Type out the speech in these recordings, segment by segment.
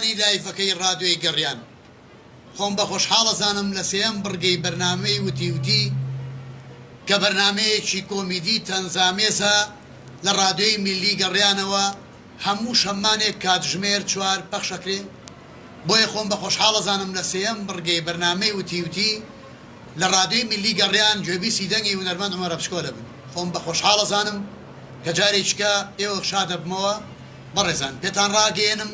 بیسەرانی لایڤەکەی ڕادیۆی گەڕیان خۆم بە خۆشحاڵ ئەزانم لە سێیەم بڕگەی بەرنامەی وتی وتی کە بەرنامەیەکی کۆمیدی تەنزامێزە لە ڕادیۆی میللی گەڕیانەوە هەموو شەممانێک کاتژمێر چوار پەخش ئەکرێ بۆیە خۆم بە خۆشحاڵ ئەزانم لە سێیەم بڕگەی بەرنامەی وتی وتی لە ڕادیۆی میللی گەڕیان گوێبیستی دەنگی هونەرمەند عومەرە بچکۆلە بن خۆم بە خۆشحاڵ ئەزانم کە جارێکیکە ئێوە شادەبمەوە بەڕێزان پێتان ڕاگەیەنم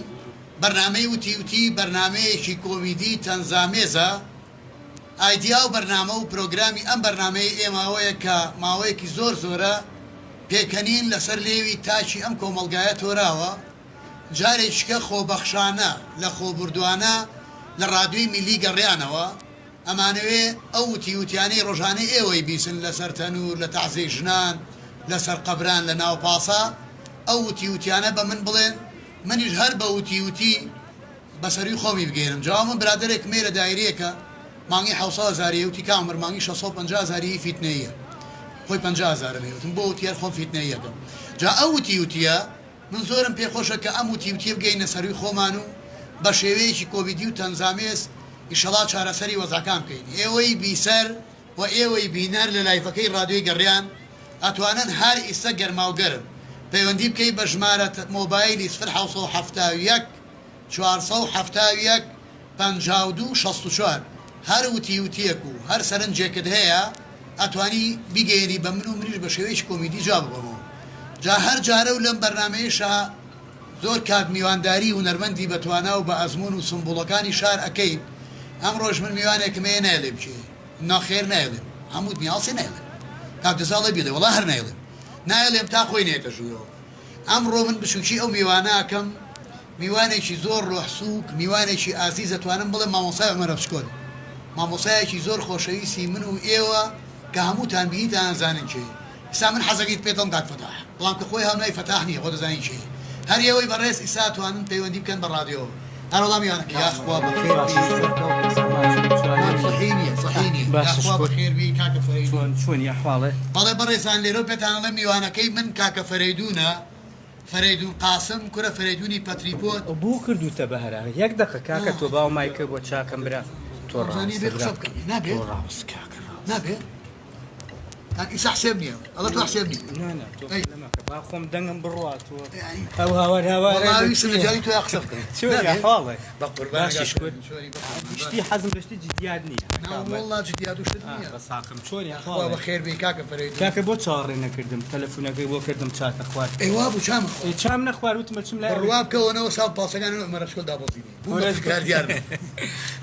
بەرنامەی وتی وتی بەرنامەیەکی کۆمیدی تەنزامێزە، ئایدیا و بەرنامە و پرۆگرامی ئەم بەرنامەیەی ئێمە ئەوەیە کە ماوەیەکی زۆر زۆرە پێکەنین لەسەر لێوی تاکی ئەم کۆمەڵگایە تۆراوە، جارێکیکە خۆبەخشانە لە خۆبوردوانە لە ڕادیۆی میللی گەڕیانەوە، ئەمانەوێ ئەو وتی وتیانەی ڕۆژانە ئێوەی بیسن لەسەر تەنور، لە تەعزێی ژنان، لەسەر قەبران، لە ناو پاسا، ئەو وتی وتیانە بە من بڵێن، منیش هەر بە وتی وتی بە سەروی خۆمی بگەیەنم جا من برادەرێکم هەیە لە دایرەیەکە مانگی حەوسەد هەزاریە وتی کاک عومەر مانگی شەسەد و پەنجا هەزاری هی فیتنەییە خۆی پەنجا هەزارم هەیە وتم بۆ وتی هەر خۆم فیتنەییەکەم جا ئەو وتی وتیە من زۆرم پێ خۆشە کە ئەم وتی وتیە بگەینە سەروی خۆمان و بە شێوەیەکی کۆمیدی و تەنزامێز ئیشەڵا چارەسەری وەزعەکان بکەین ئێوەی بیسەر وە ئێوەی بینەر لە لایڤەکەی ڕادیۆی گەڕیان ئەتوانن هەر ئیستە گەرماوگەرم پەیوەندی بکەی بە ژمارە مۆبایلی سفر 771 471 52 64 هەر وتی وتیەک و هەر سەرنجێکت هەیە ئەتوانی بیگەیەنی بە من و منیش بە شێوەیەکی کۆمیدی جواب بەمەوە جا هەر جارە و لەم بەرنامەیەشا زۆر کات میوانداری هونەرمەندی بەتوانا و بە ئەزموون و سمبوڵەکانی شار ئەکەین ئەمڕۆش من میوانێکم هەیە نایەڵێم کێیە نەخێر نایڵێم هەموو دنیا هەڵسێ نایڵێم کاک جەزا ئەڵێ بیڵێ وەڵا هەر نایڵێم نایڵێم تا خۆی نێتە ژوورەوە ئەمڕۆ من بچوکی ئەو میوانە ئەکەم میوانێکی زۆر ڕۆح سووک میوانێکی ئازیز ئەتوانم بڵێم مامۆستای عومەرە بچکۆل مامۆستایەکی زۆر خۆشەویستی من و ئێوە کە هەمووتان بینیتان ئەزانن کێیە ئیستا من حەزەکەیت پێت دەڵێم کاک فەتاح بەڵام کە خۆی هاونای فەتاح نییە خۆ دەزانین کێیە هەر ئێوەی بەڕێز ئیستا ئەتوانن پەیوەندی بکەن بە ڕادیۆوە هەر وەڵا میوانەکە یاخوا بەخێر بی سەحی نییە سەحی نییە یاخوا بەخێر بی کاکە فەرەیدوون چۆنی ئەحواڵێ؟ بەڵێ بەڕێزان لێرەو پێتان ئەڵێم میوانەکەی من کاکە فەرەیدوونە فەرەیدوون قاسم کورە فەرەیدوونی پەتریپۆت. بۆ کردوتە بە هەرا یەک دەقە کاکە تۆ باو مایکە بۆ چاکەم برا تۆ ڕاوستە برا تۆ ڕاوست کاکە ڕاوست. نابێ کاک ئیسا حسێب نییە ئەڵێ تۆ حسێب نیت نا نا تۆ نەماکە با خۆم دەنگم بڕوا تۆ ئەو هاوار هاوار وەڵا ویستم لە جاری تۆیا قسە بکەم چۆنی ئەحواڵێ بە قوربان باشی شکر شتی حەزم بە شتی جدیات نییە نا وەڵا جدیات و شت نییە بەس حەقم چۆنی خوا ئەحواڵێ بەخێر بێی کاکە فەرەیدون کاکە بۆ چاوەڕێ نەکردم تەلەفونەکەی بۆ کردم چاتە خوارد ئەی وابوو چام نەخوارد ئێ چام نەخوارد وتم ئەچم لای بڕوا بکەوە نەوەسا پاسەکان عومەرە بچکۆل دابەزیبی بووم بە فکر هەر دیار نەبوو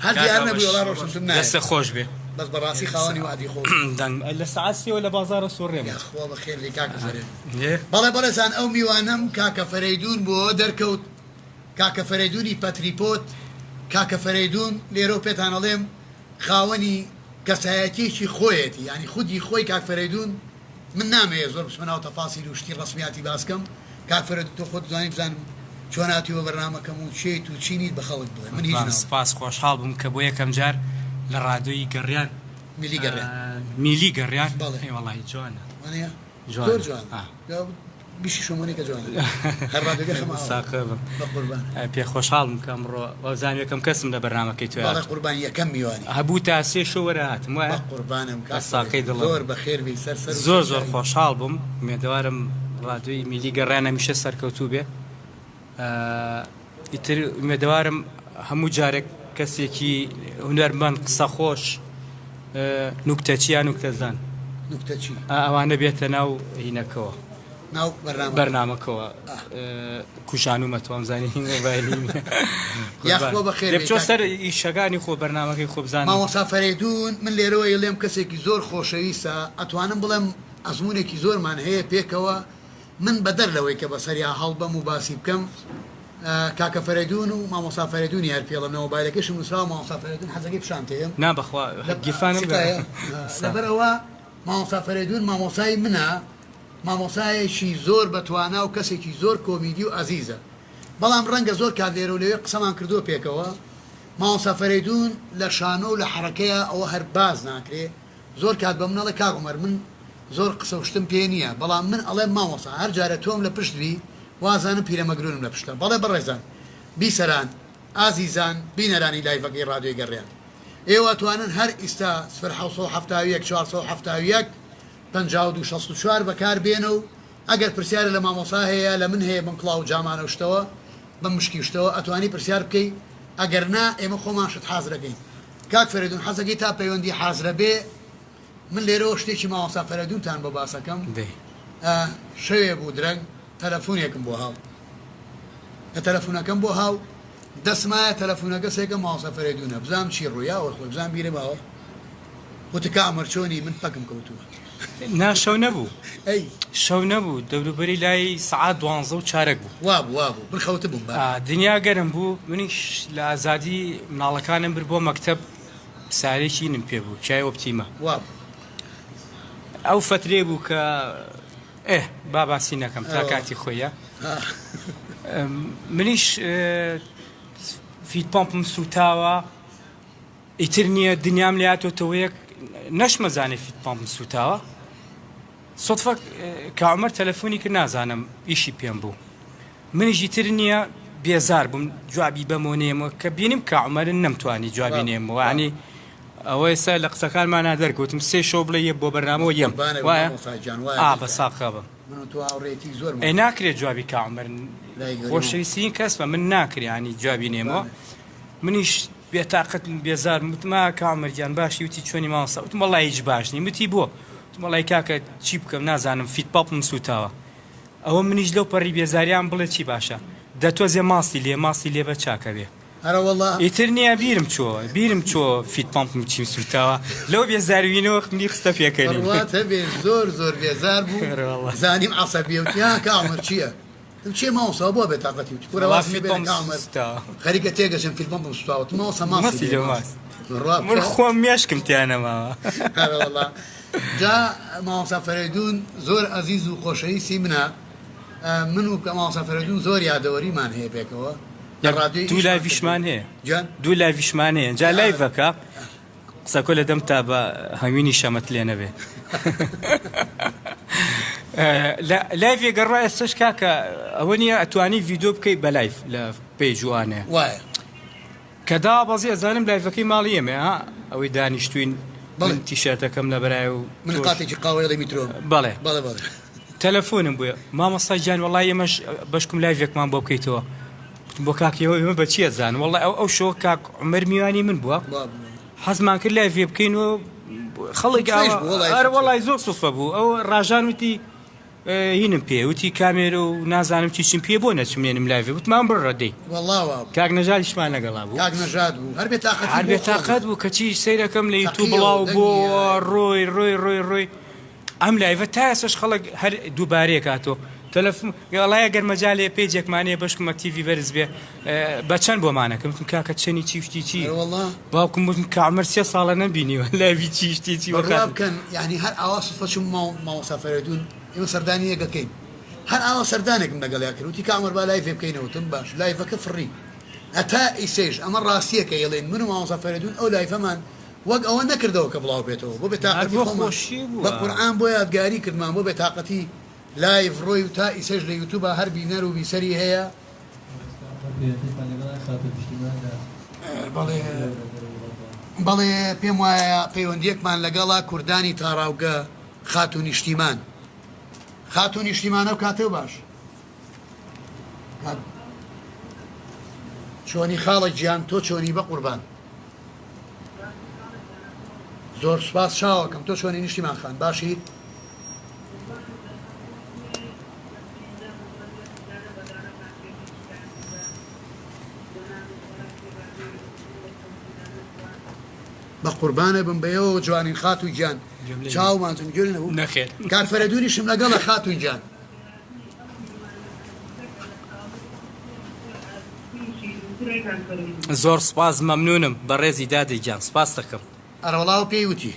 هەر دیار نەبووی وەڵا ڕۆشتن نایەت. دەستت خۆش بێ. بەس بەڕاستی خاوەنی وەعدی خۆش. دەنگ لە سەعات سێوە لە بازاڕە سوڕێم. یاخوا بەخێر بێی کاکە فەرەیدون. بەڵێ بەڕێزان ئەو میوانەم کاکە فەرەیدون بۆ دەرکەوت کاکە فەرەیدونی پەتریپۆت کاکە فەرەیدون لێرەو پێتان ئەڵێم خاوەنی کەسایەتیەکی خۆیەتی یانی خودی خۆی کاک فەرەیدون من نامەوێ زۆر بچمە ناو تەفاسیل و شتی ڕەسمیاتی باس کەم کاک فەرەدون تۆ خۆت دەزانی بزانم چۆن هاتووی بۆ بەرنامەکەم و کێیت و چی نیت بە خەڵک بڵێ من هیچ قوربان ناڵێم. سپاس خۆشحاڵ بووم کە بۆ یەکەم جار لە ڕادیۆی گەڕیان میلی گەڕیان. میلی گەڕیان بەڵێ. ئەی وەڵاهی جوانە. وانیە؟ جوانە. زۆر جوانە. ئا. بیشی شۆمۆنی کە جوانە هەر ڕادیۆکە خەمە ئاوە. ساقە بم. بە قوربان. پێ خۆشحاڵ بووم کە ئەمڕۆ وابزانم یەکەم کەسم لە بەرنامەکەی تۆ بەڵێ هاتووم. قوربان یەکەم میوانی. هەبوو تا سێ شەو وەرە هاتم وایە؟ بە قوربانم بە کاک ساقەی فەرەیدون دڵم. زۆر بەخێر بێی سەر سەر و زۆر سەر زۆر چاوی. خۆشحاڵ بووم ئومێدەوارم ڕادیۆی میلی گەڕیان هەمیشە سەرکەوتوو بێ. ئیتر ئومێدەوارم هەموو جارێک کەسێکی هونەرمەند قسەخۆش نوکتەچی یا نوکتەزان نوکتەچی ئەوانە بێتە ناو هینەکەوە ناو بەرنامەکەوە بەرنامەکەوە کوژانومە وامزانی مۆبایلی یاخوا بەخێر بێی بچۆ سەر ئیشەکانی خۆ بەرنامەکەی خۆ بزانم مامۆستا فەرەیدوون من لێرەوە ئەیڵێم کەسێکی زۆر خۆشەویستە ئەتوانم بڵێم ئەزموونێکی زۆرمان هەیە پێکەوە من بەدەر لەوەی کە بەسەریا هەڵبەم و باسی بکەم کاکە فەرەیدوون و مامۆستا فەرەیدوونی هەر پێڵم لە مۆبایلەکەشم نووسراوە مامۆستا فەرەیدوون حەزەکەی پیشان تێم نا بەخوا گیرفانم سکایە لەبەر ئەوە مامۆستا فەرەیدوون مامۆستای منە مامۆستایەکی زۆر بەتوانا و کەسێکی زۆر کۆمیدی و ئازیزە بەڵام ڕەنگە زۆر کات لێرە و لەوێ قسەمان کردووە پێکەوە مامۆستا فەرەیدوون لە شانۆ و لە حەڕەکەیا ئەوە هەر باس ناکرێ زۆر کات بە من ئەڵێ کاک عومەر من زۆر قسە و شتم پێ نییە بەڵام من ئەڵێم مامۆستا هەر جارە تۆم لە پشت بی وازانم پیرەمەگرونم لە پشتە بەڵێ بەڕێزان بیسەران. ئازیزان بینەرانی لایڤەکەی ڕادیۆی گەڕیان ئێوە ئەتوانن هەر ئیستا سفر 771 471 52 64 بەکار بێنە و ئەگەر پرسیارە لە مامۆسا هەیە لە من هەیە بەم کڵاو و جامانە و شتەوە بەم مشکی و شتەوە ئەتوانی پرسیار بکەی ئەگەر نا ئێمە خۆمان شت حازرەکەین کاک فەرەیدون حەزەکەی تا پەیوەندی حازرە بێ من لێرەوە شتێکی مامۆستا فەرەیدونتان بۆ باسەکەم دەی. شەوێ بوو درەنگ تەلەفونێکم بۆ هاو کە تەلەفونەکەم بۆ هاو دەسمایە تەلەفونەکە سێکەم مامۆستا فەرەیدونە بزانم چی ڕوویاوە خۆی بزانم بیرم ماوە وتی کاک عومەر چۆنی من پەکم کەوتووە. نا شەو نەبوو. ئەی. شەو نەبوو دەوروبەری لای سەعات دوانزە و چارەک بوو. وابوو وابوو من خەوتبووم بە. دنیا گەرم بوو منیش لە ئازادی مناڵەکانم برد بۆ مەکتەب سارێکی نم پێ بوو چای ئۆپتیمە. وابوو. ئەو فەترەی بوو کە ئێ با باسی نەکەم تا کاتی خۆیە. منیش فیت پەمپم سووتاوە. ئیتر نیە دنیام لێ هاتۆتەوە یەک نەشمەزانێ فیت پامپم سوتاوە سوتفە کا عومەر تەلەفۆنی کرد نازانم ئیشی پێم بوو منیش ئیتر نییە بێزار بووم جوابی بەمەوە نێمەوە کە بینیم کا عومەرن نەمتوانی جوابی نێمەوە ینی ئەوە ئێستا لە قسەکانمانە دەرکەوتم سێ شەو بڵێ یە بۆ بەرنامەوە یەم وایە ئا بە ساقە بم ئەی ناکرێت جوابی کا عومەر خۆشەویسترین کەس بە من ناکرێ ینی جوابی نێمەوە منیش بێتاقەتم بێزارم وتم ئا کاک عومەر گیان باشی وتی چۆنی مامۆستا وتم وەڵای هیچ باش نیم وتی بۆ وتم وەڵای کاکە چی بکەم نازانم فیت پاپم سوتاوە ئەوە منیش لەو پەڕی بێزاریان بڵێ چی باشە دە تۆزێ ماستی لێ ماستی لێ بە چاکە بێ ئەرەوەڵا ئیتر نییە بیرم چۆوە بیرم چۆ فیت پامپم چیم سوتاوە لەو بێزاروینەوە منی خستە پێکەنین بڕوات هەبێ زۆر زۆر بێزار بوو ئەرەوەڵا زانیم عەسەبیە وتی ها کاک عومەر چییە تم چیە مامۆستا بۆ بێ تاقەتی وتی کورە وەڵا وازم فیت بێنە پەمپ کاک عومەر سوتاوە. خەریکە تێگەشم فیت پەمپم سوتاوە وتم مامۆستا ماسی ماسی لێ لێ ماسی ماست بڕوا من بکە خۆم مێشکم تیا نەماوە. ئەرەوەڵا جا مامۆستا فەرەیدون زۆر ئەزیز و خۆشەویستی منە من و مامۆستا فەرەیدون زۆر یادەوەریمان هەیە پێکەوە لە یەک ڕادیۆی دوو ئیشمان کردووە لایڤیشمان هەیە گیان دوو لایڤیشمان هەیە جا لایڤەکە قسەکۆ لە دەم تا بە هەنگوینی شەمەت لێ نەبێ. لایڤێ گەڕا ئێستش کاکە ئەوە نییە ئەتوانی ڤیدۆ بکەی بە لایڤ لە پەیج وانەیە وایە کە دابەزی ئەزانم لایڤەکەی ماڵی ئێمە ها ئەوەی دانیشتوین بەڵێ. من تیشێرتەکەم لەبەرای و من تۆش قاتێکی قاوەی ئەڵێ میترۆ بەڵێ بەڵێ بەڵێ تەلەفۆنم بووە مامۆستا گیان وەڵای ئێمەش بەشکم لایڤێکمان بۆ بکەیتەوە وتم بۆ کاک ئێوە ئێمە بە چی ئەزانن وەڵای ئەو ئەو شەوە کاک عومەر میوانی من بووە حەزمان کرد لایڤێ بکەین و خەڵک سوتفەیش بوو وەڵای ئەرە سوتفە. وەڵای زۆر سوتفە بوو ئەو ڕاژان وتی هینم پێ وتی کامێرە و نازانم چی چیم پێ بۆ نەچم نێنم لایڤێ وتمان بڕە دەی وەڵا وا بوو کاک نەژادیشمان لەگەڵا بوو کاک نەژاد بوو هەر بێتاقەتی هەر بۆ خۆم بێتاقەت بوو کەچی سەیرەکەم لە یوتیوب تەقیەوە بڵاو دەنگی بۆوە ڕۆی ڕۆی ڕۆی ڕۆی ئەم لایڤە تا ئێستاش خەڵک هەر دووبارەیە کاتۆ تەلەفون وەڵای ئەگەر مەجالێ پەیجێکمان هەیە بەشکم ئەکتیڤی بەرز بێ بە چەند بۆمانەکەم وتم کاکە چەنی چی شتی چی ئەرەوەڵا باوکم وتم کە عومەر سێ ساڵە نەمبینیوە لایڤی چی شتی چی بڕوا وەکات بکەن یانی هەر ئاوا سوتفە چووم ماڵ مامۆستا فەرەیدوون ئێمە سەردانی یەک ئەکەین هەر ئاوا سەردانێکم لەگەڵیا کرد وتی کاک عومەر با لایڤێ بکەینەوە وتم باش لایڤەکە فڕی هەتا ئیسەیش ئەمە ڕاستییەکە ئەیڵێین من و مامۆستا فەرەیدوون ئەو لایڤەمان وەک ئەوە نەکردەوە کە بڵاو بێتەوە بۆ هەر بێتاقەتی بۆ خۆمان خۆشی بە بووە. قورعان بۆ یادگاری کردمان بۆ بێتاقەتی لایڤ ڕۆی و تا ئیسەش لە یوتوبا هەر بینەر و بیسەری هەیە. بەڵێ بەڵێ پێم وایە پەیوەندیەکمان لەگەڵا کوردانی تاڕاوگە خاتوو نیشتیمان خاتوو نیشتیمان ئەو کاتەو باش کاک چۆنی خاڵە گیان تۆ چۆنی بەقوربان. زۆر سوپاس چاوەکەم تۆ چۆنی نیشتیمان خان باشی؟ بە قوربانە بم بەیەوە جوانین خاتوو گیان چاومان چم گوێ نەبوو نەخێر کاک فەرەدونیشم لەگەڵە خاتوو گیان. زۆر سوپاس مەمنونم بەڕێزی دادە گیان سوپاست دەکەم. ئەرەوەڵا ئەو پێی وتی.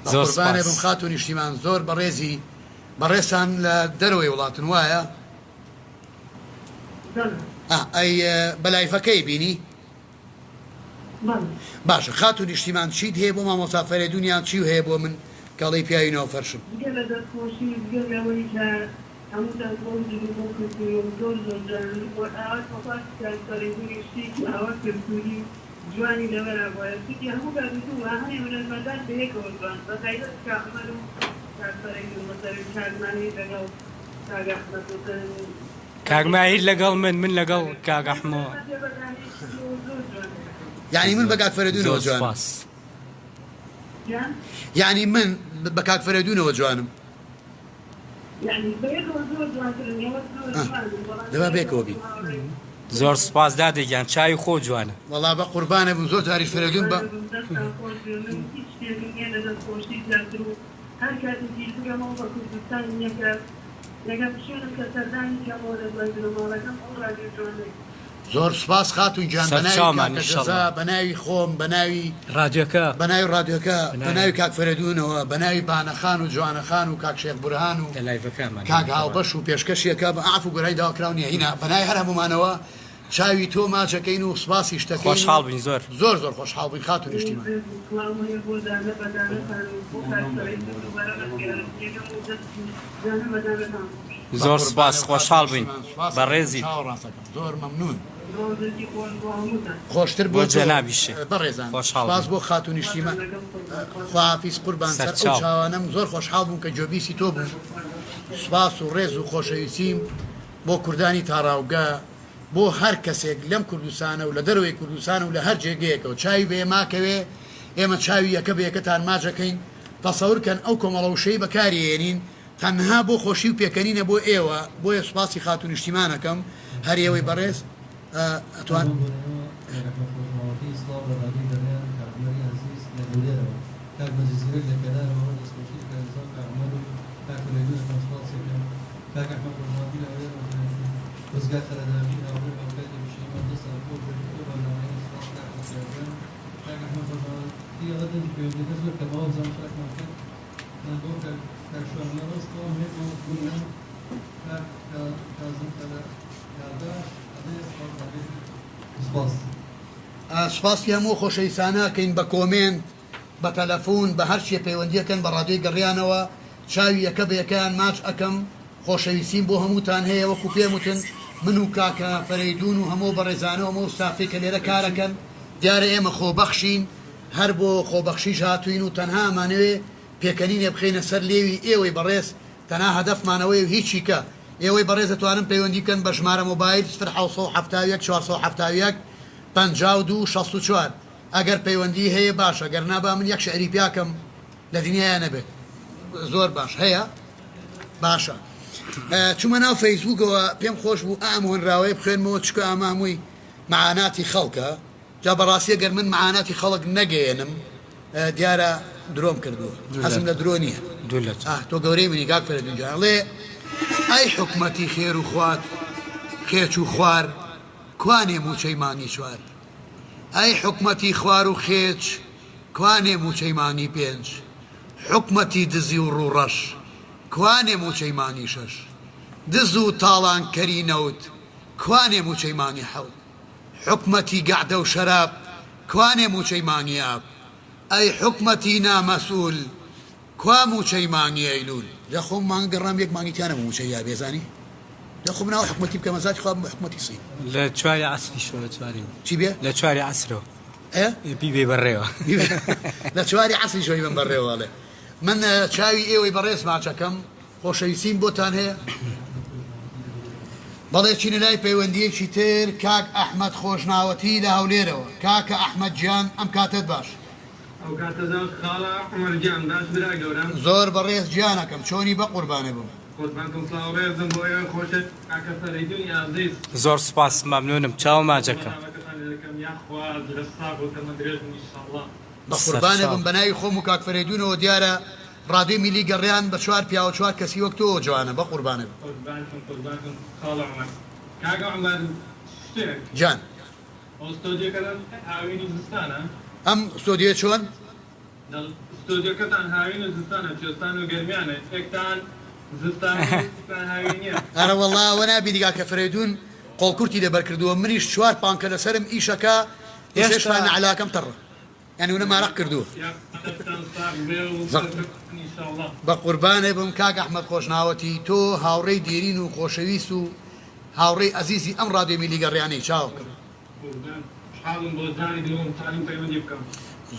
بە زۆر قوربانێ سوپاس. بم خاتوو نیشتیمان زۆر بەڕێزی بەڕێزتان لە دەرەوەی وڵاتن وایە؟ ئا ئەی بە لایڤەکەی بینی؟ باشە خاتوو نیشتیمان چیت هەیە بۆ مامۆستا فەرێدون یان چیو هەیە بۆ من کە ئەڵێی پیاوی ناو فەرشم؟ جگە لە دەستخۆشی جگە لەوەی کە. هەمووتان خۆش بن و بۆ کلتورە و زۆر زۆر جوانن و ئاوات خواست کاک فەرەیدونیش شتێکی ئاوا کلتوری و جوانی لەبەرا بوایە چونکی هەموو کات وتومە هەنێ هونەرمەندان بەیەکەوە جوان بەتایبەت کاک عومەر و کاک فەرەیدون مەسەلەن کاک ماهیر لەگەڵ کاک ئەحمەد مەسەلەن کاک ماهیر لەگەڵ من من لەگەڵ کاک ئەحمۆ. یانی من بە کاک فەرەیدونەوە زۆر جوانم. سوپاس. یانی من بە کاک فەرەیدونەوە جوانم. دەبا بێکەوە بین. زۆر سوپاس دادە گیان چاوی خۆو جوانە. وەڵا بە قوربانت بم زۆر جاریش فەرەیدون بە. زۆر سوپاس خاتون گیان بەناوی سەرچاومان کاکە ان جەزا شاءاللە. بەناوی خۆم بەناوی ڕادیۆکە. بەناوی ڕادیۆکە بەناوی. بەناوی کاک فەرەیدونەوە بەناوی بانەخان و جوانەخان و کاک شێخ بورهان و لە لایڤەکەمان کاک هێنا تەبعەن. هاوبەش و پێشکەشیەکە بە عەفو گۆرانی داواکراو نیە هینا بەناوی هەر هەموومانەوە چاوی تۆ ماچەکەین و سوپاسی شتەکەین و خۆشحاڵ بووین زۆر. زۆر زۆر خۆشحاڵ بووین خاتوو نیشتیمان. زۆر بەقوربانت سوپاس خاتوو خۆشحاڵ بووین نیشتیمان سوپاسەکەم بەڕێزیت. چاوەڕاستەکەم زۆر مەمنون. خۆشتر بۆ بۆ تۆ جەنابیشێ بەڕێزان خۆشحاڵ سوپاس بووین. بۆ خاتوو نیشتیمان خواحافیز قوربان سەر ئەو سەرچاو. چاوانەم زۆر خۆشحاڵ بووم کە گوێبیستی تۆ بووم سوپاس و ڕێز و خۆشەویستیم بۆ کوردانی تاڕاوگە بۆ هەر کەسێک لەم کوردستانە و لە دەرەوەی کوردستان و لە هەر جێگەیەکەوە چاوی بە ئێماکەوێ ئێمە چاوی یەکە بە یەکەتان ماچەکەین تەسەور کەن ئەو کۆمەڵە وشەی بەکاری ئێنین تەنها بۆ خۆشی و پێکەنینە بۆ ئێوە بۆیە سوپاسی خاتوو نیشتیمان ئەکەم هەر ئێوەی بەڕێز ئەتوان. بەم بۆنەیەوە کاک ئەحمەد خۆشناوەتی سڵاو لە ڕادیۆی گەرمیان کاک عومەری ئازیز لە هەولێرەوە کاک مەجید زیرەک لە کەلارەوە دەستخۆشی لە کاک رەزا و کاک عومەر و کاک فەرەیدون ئەکەم سوپاسی ئەکەم کاک ئەحمەد خۆشناوەتی لە هەولێرەوە خوێندی ڕزگار قەرەداغی هاوڕێ و هاوکاری هەمیشەییمان دەستان خۆش بێت بۆ ئەو بەرنامەیە سوپاس کاک ڕزگار گیان کاک ئەحمەد خۆشناوەتی ئەڵێ دەنگی پەیوەندیەکە زۆر کەمە وابزانم چاکمان کرد بۆ کاک کاک شوان ئەڵێ سڵاوم هەیە بۆ بورهان کاک کازم قەرە کارداش ئەڵێ سڵاوتان لێ بێت سوپاس. سوپاسی هەموو خۆشەویستانە ئەکەین بە کۆمێنت بە تەلەفون بە هەرچیە پەیوەندی ئەکەن بە ڕادیۆی گەڕیانەوە چاوی یەکە بە یەکەیان ماچ ئەکەم خۆشەویستیم بۆ هەمووتان هەیە وەکو پێم وتن من و کاکە فەرەیدون و هەموو بەڕێزانە و هەموو ستافەی کە لێرە کارەکەن دیارە ئێمە خۆبەخشین هەر بۆ خۆبەخشیش هاتووین و تەنها ئەمانەوێ پێکەنینێ بخەینە سەر لێوی ئێوەی بەڕێز تەنها هەدەفمان ئەوەیە و هیچی کە. ئێوەی بەڕێز دەتوانن پەیوەندی بکەن بە ژمارە مۆبایل 0771 471 52 64 ئەگەر پەیوەندی هەیە باشە گەر نا با من یەک شعری پیاکەم لە دنیایا نەبێت زۆر باش هەیە باشە چوومە ناو فەیسبووکەوە پێم خۆش بوو ئەم هۆنراوەیە بخوێنمەوە چکە ئەمە هەمووی معاناتی خەڵکە جا بەڕاستی گەر من معاناتی خەڵک نەگەیەنم دیارە درۆم کردووە حەزم لە درۆ نییە ئاه تۆ گەورەی منی کاک فەرەدون گیان ئەڵێ ئەی حکومەتی خێر و خوات خێچ و خوار کوانێ موچەی مانگی چوار ئەی حکومەتی خوار و خێچ کوانێ موچەی مانگی پێنج حکومەتی دزی و ڕووڕەش کوانێ موچەی مانگی شەش دز و تاڵانکەری نەوت کوانێ موچەی مانگی حەوت حوکمەتی گەعدە و شەراب کوانێ موچەی مانگی ئاب ئەی حوکمەتی نا مەسئول کوا موچەی مانگی ئەیلول. جا خۆم مانگ گەڕام یەک مانگی تیا نەبوو موچەی یابێ زانی جا خۆم ناوە حکومەتی بکەمە زاتی خوا بم بە حکومەتی سین. لە چواری عەسریشەوە لە چواری. چی بێ؟ لە چواری عەسرەوە. ئێ؟ بیبەی بەڕێوە. لە چواری عەسریشەوە بیبەم بەڕێوە ئەڵێ من چاوی ئێوەی بەڕێز ماچەکەم. خۆشەویستیم بۆتان هەیە. بەڵێ چینە لای پەیوەندیەکی تر کاک ئەحمەد خۆشناوەتی لە هەولێرەوە کاکە ئەحمەد گیان ئەم کاتەت باش. ئەو کاتەداش خاڵە عومەر گیان باش برا گەورەم. زۆر بەڕێز گیانەکەم چۆنی بەقوربانت بم. قوربانتم سڵاو ڕێزم بۆ ئێوەی خۆشەویست کاکە فەرەیدونی ئازیز. زۆر سوپاس مەمنونم چاو ماجەکەم. بەرنامەکەتان لێ دەکەم یاخوا لەش ساغ و تەمەن درێژ بن ئیشاڵڵا. بەقوربانت سەرچاو. بم بەناوی خۆم و کاک فەرەیدونەوە دیارە ڕادیۆی میلی گەڕیان بە چوار پیاوە چوار کەسی وەک تۆوە جوانە بەقوربانت بم. قوربانتم قوربانتم خاڵە عومەر. کاکە عومەر شتێک. گیان. ئەو ستۆدیۆکەتان هاوین و زستانە؟ ئەم ستۆدیۆیە چۆن؟ دەڵ ستۆدیۆکەتان هاوین و زستانە کوێستان و گەرمیانە یەکتان زستانە و یەکتان هاوینیە. ئەرەوەڵا ئەوە نابینی کاکە فەرەیدون قۆڵکورتی لەبەر کردووە منیش چوار پانکە لەسەرم ئیشەکە ئێستاش هێشتا نەعلاکەم تەڕە. یانی ونە مارەق کردووە. بەقوربانێ بم کاک ئەحمەد خۆشناوەتی تۆ هاوڕێی دێرین و خۆشەویست و هاوڕێی ئەزیزی ئەم ڕادیۆ میلی گەڕیانەی چاوەکەم.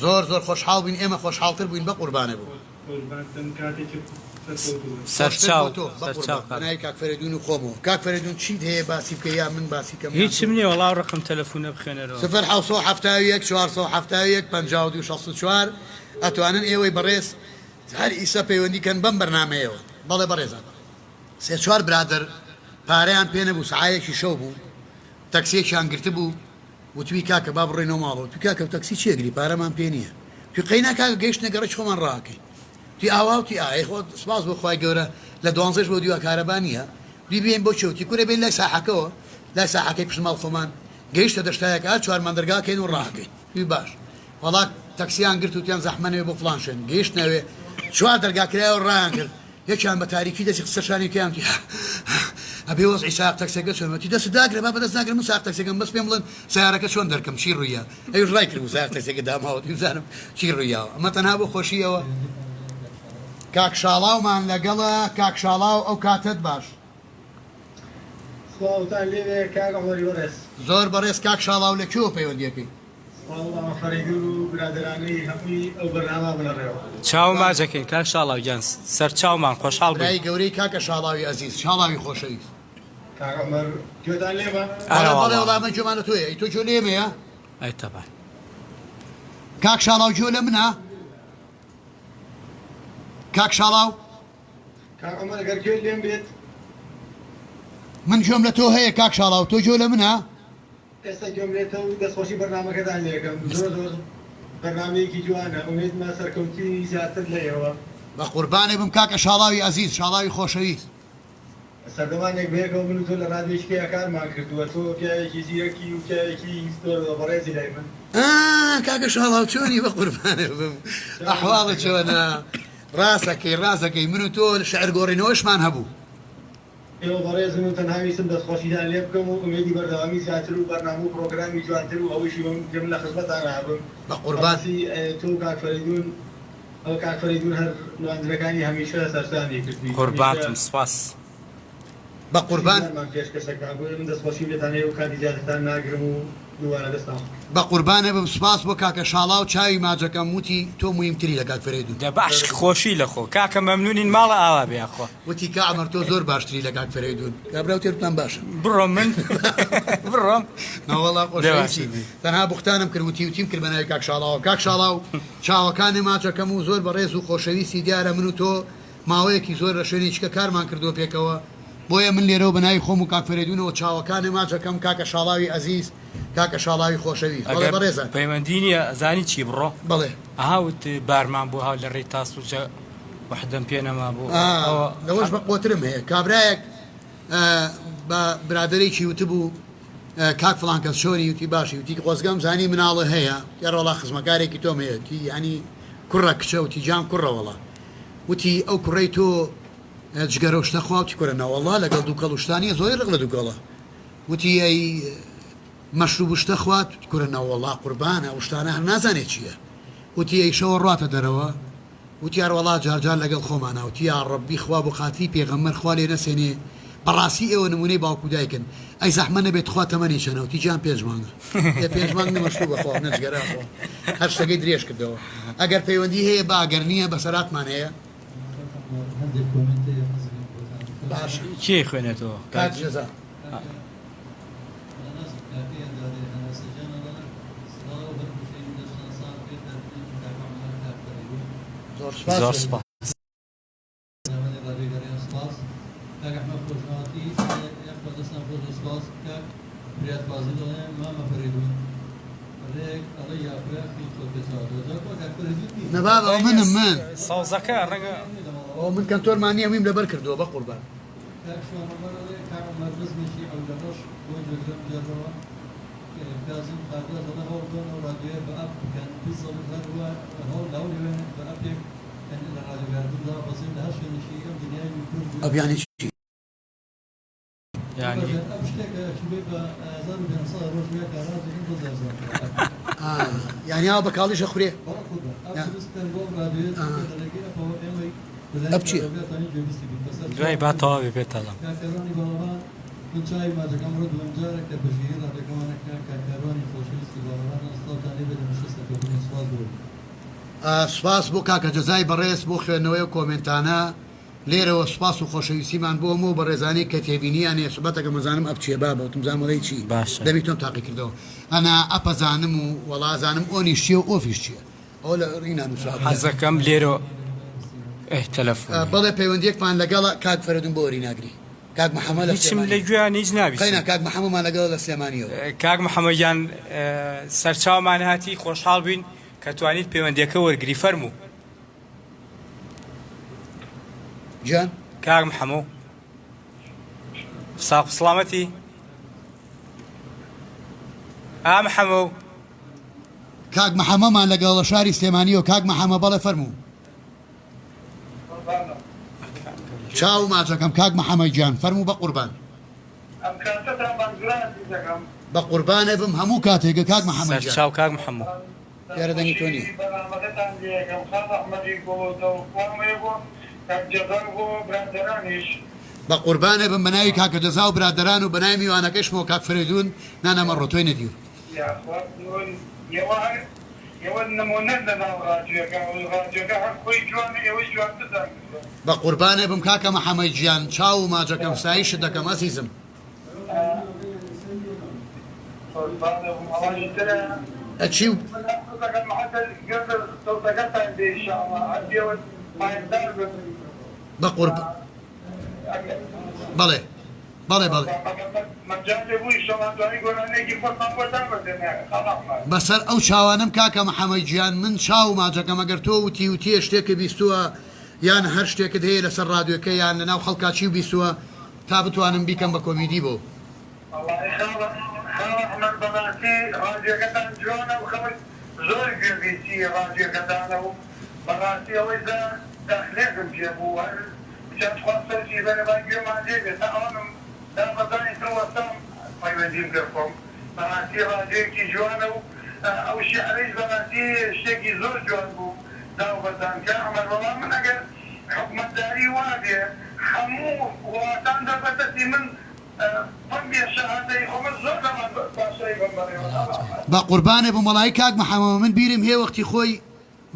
زۆر زۆر خۆشحاڵ بووین ئێمە خۆشحاڵتر بووین بەقوربانێ بم. خۆشبەختم کاتێکی سەرکەوتوو بن. خۆشتر سەرچاو بۆ تۆ سەرچاو بەقوربان کاک. بەناوی کاک فەرەیدوون و خۆمەوە کاک فەرەیدوون چیت هەیە باسی بکەی یا من باسی کەم یان هیچم تۆ؟ نیە وەڵا ئەو ڕەقەم تەلەفونە بخوێنەرەوە. سفر 771 471 52 64 ئەتوانن ئێوەی بەڕێز هەر ئیسە پەیوەندی کەن بەم بەرنامەیەوە. بەڵێ بەڕێزان سێ چوار برادەر پارەیان پێ نەبوو سەعایەکی شەو بوو تەکسیەکیان گرتبوو وتوی کاکە با بڕۆینەوە ماڵەوە وتوی کاکە تەکسی چی ئەگری پارەمان پێ نیە وتی قەینا کاکە گەیشتنە گەڕەکی خۆمان ڕاکەین وتی ئاوا وتی ئا ئەی خۆ سپاس بۆ خوای گەورە لە دوانزەش بۆ دیوە کارەبا نیە وتی بێین بۆ کوێ وتی کورە بێین لای ساحەکەوە لای ساحەکەی پشت ماڵ خۆمان گەیشتە دەشتایەک ئا چوارمان دەرگا کەین و ڕاکەین وتی باش وەڵا تەکسیان گرت وتیان زەحمە نەوێ بۆ فڵان شوێن گەیشتنە ئەوێ چوار دەرگا کرایەوە ڕایان کرد یەکیان بە تاریکی دەستی خستە شانی کەیان وتی ئەبێ وەزعی سایەق تەکسیەکە چۆن وتی دەستت داگرە با بەدەست ناگرم من سایەق تەکسیەکەم بەس پێم بڵێن سەیارەکە چۆن دەرکەم چی ڕوویە ئەویش ڕای کردبوو سایەق تەکسیەکە داماوە وتی بزانم چی ڕوویاوە ئەمە تەنها بۆ خۆشیەوە کاک شاڵاومان لەگەڵە کاک شاڵاو ئەو کاتەت باش. سڵاوتان لێبێ کاک عومەری بەڕێز. زۆر بەڕێز کاک شاڵاو لە کوێوە پەیوەندیەکەی؟ سڵاو مامە فەرەیدون و برادەرانەی هەمووی ئەو بەرنامە بنە ڕێوە. چاو ماچەکەین کاک شاڵاو گیان سەرچاومان خۆشحاڵ بووین. برای گەورەی کاکە شاڵاوی ئەزیز شاڵاوی خۆشەویست. کاک عومەر گوێتان لێمە؟ بەڵێ بەڵێ ئەرەوەڵا. وەڵا من گوێمان لە تۆیە ئەی تۆ گوێ لێمەیە؟ ئەی تەبعەن. کاک شاڵاو گوێ لە منە؟ کاک شاڵاو؟ کاک عومەر گەر گوێت لێم بێت. من گوێم لە تۆ هەیە کاک شاڵاو تۆ گوێ لە منە؟ ئێستا گوێم لێتە و دەستخۆشی بەرنامەکەتان لێکەم زۆر زۆر بەرنامەیەکی جوانە ئومێدمە سەرکەوتنی زیاتر لە ئێوە. بەقوربانێ بم کاکە شاڵاوی ئەزیز شاڵاوی خۆشەویست. سەردەمانێک بەیەکەوە من و تۆ لە ڕادیۆی کەیا کارمان کردووە تۆ پیاوێکی زیرەکی و پیاوێکی زۆر زۆر بەڕێزی لای من. ئا کاکە شاڵاو چۆنی بەقوربانێ بم ئەحواڵت چۆنە ڕاستەکەی ڕاستەکەی من و تۆ شعر گۆڕینەوەشمان هەبوو. ئێوە بەڕێزن و تەنها ویستم دەستخۆشیتان لێ بکەم و ئومێدی بەردەوامی زیاتر و بەرنامە و پڕۆگرامی جوانتر و ئەوەیشی بم کە من لە خزمەتتانا هەبم. بەقوربان. بەڕاستی تۆ و کاک فەرەیدوون ئەوە کاک فەرەیدوون هەر نواندنەکانی هەمیشە سەرسامی کردووی هەمیشە قوربانتم سپاس. بەقوربان. شتی جوانمان پێشکەش ئەکا بۆیە من دەستخۆشیم لێتان هەیە و کاتی زیاترتان ناگرم و دووبارە دەستان خۆش. بەقوربانت بم سوپاس بۆ کاکە شاڵاو چاوی ماجەکەم وتی تۆ موهیمتری لە کاک فەرەیدون. دە باش خۆشی لە خۆ کاکە مەمنونین ماڵە ئاوا بێ یاخوا. وتی کا عەمەر تۆ زۆر باشتری لە کاک فەرەیدون کابرا وتی وتمان باشە. بڕۆم من بڕۆم. نەوەڵا دە خۆشەویستی باشە. تەنها بوختانم کرد وتی وتیم کرد بەناوی کاک شاڵاوە کاک شاڵاو چاوەکانت ماچەکەم و زۆر بەڕێز و خۆشەویستی دیارە من و تۆ ماوەیەکی زۆر لە شوێنێکی کە کارمان کردووە پێکەوە بۆیە من لێرەوە بەناوی خۆم و کاک فەرەیدونەوە چاوەکانت ماچەکەم کاکە شاڵاوی ئەزیز کاکە شاڵاوی خۆشەویست بەڵێ ئەگەر بەڕێزان. پەیوەندی نیە ئەزانی چی بڕۆ. بەڵێ. ئەها وت بارمان بۆ هاو لە ڕێی تاسوجە وەحدەم پێ نەمابوو ئا ئەوە لەوەش بە قوەترم هەیە کابرایەک بە برادەرێکی وتبوو کاک فڵان کەس چۆنی وتی باشی وتی خۆزگەم زانی مناڵە هەیە یاڕەوەڵا خزمەکارێکی تۆم هەیە وتی یانی کوڕە کچە وتی جان کوڕە وەڵا وتی ئەو کوڕەی تۆ جگەرە و شتە خوا وتی کورە نەوەڵا لەگەڵ دووکەڵ و شتانیە زۆری ڕق لە دووکەڵە وتی ئەی مەشروب و شتە خوات کورە نەوەڵا قوربانە ئەو شتانە هەر نازانێ چییە وتی ئەی شەوە ڕاتە دەرەوە وتی ئەروەڵا جار جار لەگەڵ خۆمانا وتی یاڕەبی خوا بۆ خاتری پێغەمبەر خوا لێ نەسێنێ بەڕاستی ئێوە نمونەی باوک و دایکن ئەی زەحمە نەبێ تخوا تەمەنی چەنە وتی گیان پێنج مانگە ئێ پێنج مانگ نە مەشروب ئەخوا نە جگەرە ئەخوا هەر شتەکەی درێژ کردەوە ئەگەر پەیوەندی هەیە با گەر نییە بەسەراتمان هەیە. هەندێک کۆمێنت هەیە حەزەکەم بۆتان بخوێنمەوە. باشە. کێ خوێنێتەوە؟ کاک جەزا. کاکە نازم کاکەی ئەندازەی هەناسە گیان ئەڵێ سڵاو هەر بژین لەشتان ساغ بێت هەربژین کاک عومەر کاک فەرەیدون. زۆر سوپاس زۆر فەرەیدون. سوپاس. بەرنامەی ڕادیۆی گەڕیان سپاس کاک ئەحمەد خۆشناوەتی ئەڵێ یاخوا دەستان خۆش بێت سپاس کاک فریاد فازیل ئەڵێ مامە فەرەیدون ڕێک ئەڵێ یاپراخی خۆ پێچاوەتەوە جا کوا کاک فەرەیدون نییە نە بابە ئەوە منم من. سەوزەکە ڕەنگە. ئەوە من کەنتۆرمان نییە هەموویم لەبەر کردووە بەقوربان. کاک شوان عومەر ئەڵێ کاک عومەر بزنێکی عەولەڕەش بۆ گوێگرم بگێڕەوە کازم قارداش ئەڵێ هەوڵ بەن ئەو ڕادیۆیە بە ئەپ بکەن بزەبت هەر وا هەوڵ لە هەوڵی وێن بە ئەپێک کەن لە ڕادیۆ گاردن دابەزین لە هەر شوێنێکی ئەم دنیای بی کورد گوێ ئەپ یانی چی؟ یانی. ئەپ شتێکە ئەچوبێ بە 1500 ڕۆژ گوێ کاراجێکم بۆ زەرزان ئەپ. یانی ئاو بە کاڵیش ئەخورێ؟ بەڵێ قوربان ئەپ دروست بکەن بۆ ئەم ڕادیۆیە چونکە لە ڕێگەی ئەپەوە ئێمەی لە ئەپ لایەن چیە؟ کارۆگا توانین گوێبیستی بین بەسەر دوای چاوم با تەواو بێ پێت ئەڵێم. کاک کاروانی باڵەبان من چاوی ماچەکەم ئەمڕۆ دووەم جارە کە پشتگیری ڕادیۆکەمان ئەکا کاک کاروانی خۆشەویستی باڵەبانان سڵاوتان لێ بێت هەمیشە سەرکەوتن و سوپاس بۆ سوپاس بۆ کاکە جەزای بەڕێز بۆ خوێندنەوەی ئەو کۆمێنتانە. لێرەوە سوپاس و خۆشەویستیمان بۆ هەموو ئەو بەڕێزانەی کە تێبینیان هەیە سوبەتەکەم ئەزانم ئەپ چیە بابە وتم زانم ئەڵێی چی باشە. دەمی تۆم تاقی کردەوە ئەنا ئەپ ئەزانم و وەڵا ئەزانم ئۆنیش چیە و ئۆفیش چیە ئەوە لە ڕینا نوسرابوو. حەزەکەم لێرەوە ئه تەلەفۆن هەیە. بەڵێ پەیوەندیەکمان لەگەڵە کاک فەرەدون بۆ وەری ناگری کاک محەمە لە هیچم لە سلێمانیەوە گوێیان هیچ نابیسم. قەینا کاک محەمەمان لەگەڵە لە سلێمانیەوە. کاک محەمە گیان سەرچاومان هاتی خۆشحاڵ بووین کە توانیت پەیوەندیەکە وەرگری فەرموو. گیان. کاک محەموو ساق و سڵامەتی ئا محەموو. کاک محەمەمان لەگەڵ لە شاری سلێمانیەوە کاک محەمە بەڵێ فەرموو. چاو ماچەکەم کاک محەمە گیان فەرموو بەقوربان. ئەم کاتەتان باش برا ئەزیزەکەم. بەقوربانت بم هەموو کاتێک کاک محەمە گیان. سەرچاو کاک محەموو. دیارە دەنگی تۆ نیە. بەرنامەکەتان لێ ئەکەم خاڵ ئەحمەدی گوڵ و دڵ سڵاوم هەیە بۆ کاک جەزا و بۆ برادەرانیش. بەقوربانت بم بەناوی کاکە جەزا و برادەران و بەناوی میوانەکەشمەوە کاک فەرەیدون نا نا مەڕۆ تۆی نەدیوە. یاخوا ئێوە هەر ئێوە نمونەن لەناو ڕادیۆکە ڕادیۆکە هەر خۆی جوانە ئێوەی جوانترتان کردوە. بەقوربانت بم کاکە محەمەد گیان چاو و ماچەکەم سایشت دەکەم ئەزیزم. ئەچی و. بەقورب بەڵێ بەڵێ بەڵێ. بەسەر ئەو چاوانەم کاکە محەمەد گیان من چاو و ماچەکەم ئەگەر تۆ وتی وتیە شتێکت بیستووە یان هەر شتێکت هەیە لەسەر ڕادیۆکە یان لەناو خەڵکا چیو بیستووە تا بتوانم بیکەم بە کۆمیدی بۆ. وەڵایی خاڵە خاڵە عومەر بەڕاستی ڕادیۆکەتان جوانە و خەڵک زۆر گوێبیستی ڕادیۆکەتانە و بەڕاستی ئەوەی زە داخلێکم پێ بوو هەر وتیان تخوا سەوتی بەرە با گوێمان لێ بێ تا ئەوانم دابەزانی تر وەستام پەیوەندیم کرد خۆم بەڕاستی ڕادیۆیەکی جوانە و ئەو شیعرەیش بەڕاستی شتێکی زۆر جوان بوو داوبەزان کاک عومەر بەڵام من ئەگەر حکومەتداری وابێ هەموو وڵاتان دەست بە دەستی من پەم بێ شەهادەی خۆ من زۆر لەوان باشترەی بم بەڕێوە ئەڵا. بەقوربانت بم وەڵایی کاک محەمەوە من بیرم هەیە وەختی خۆی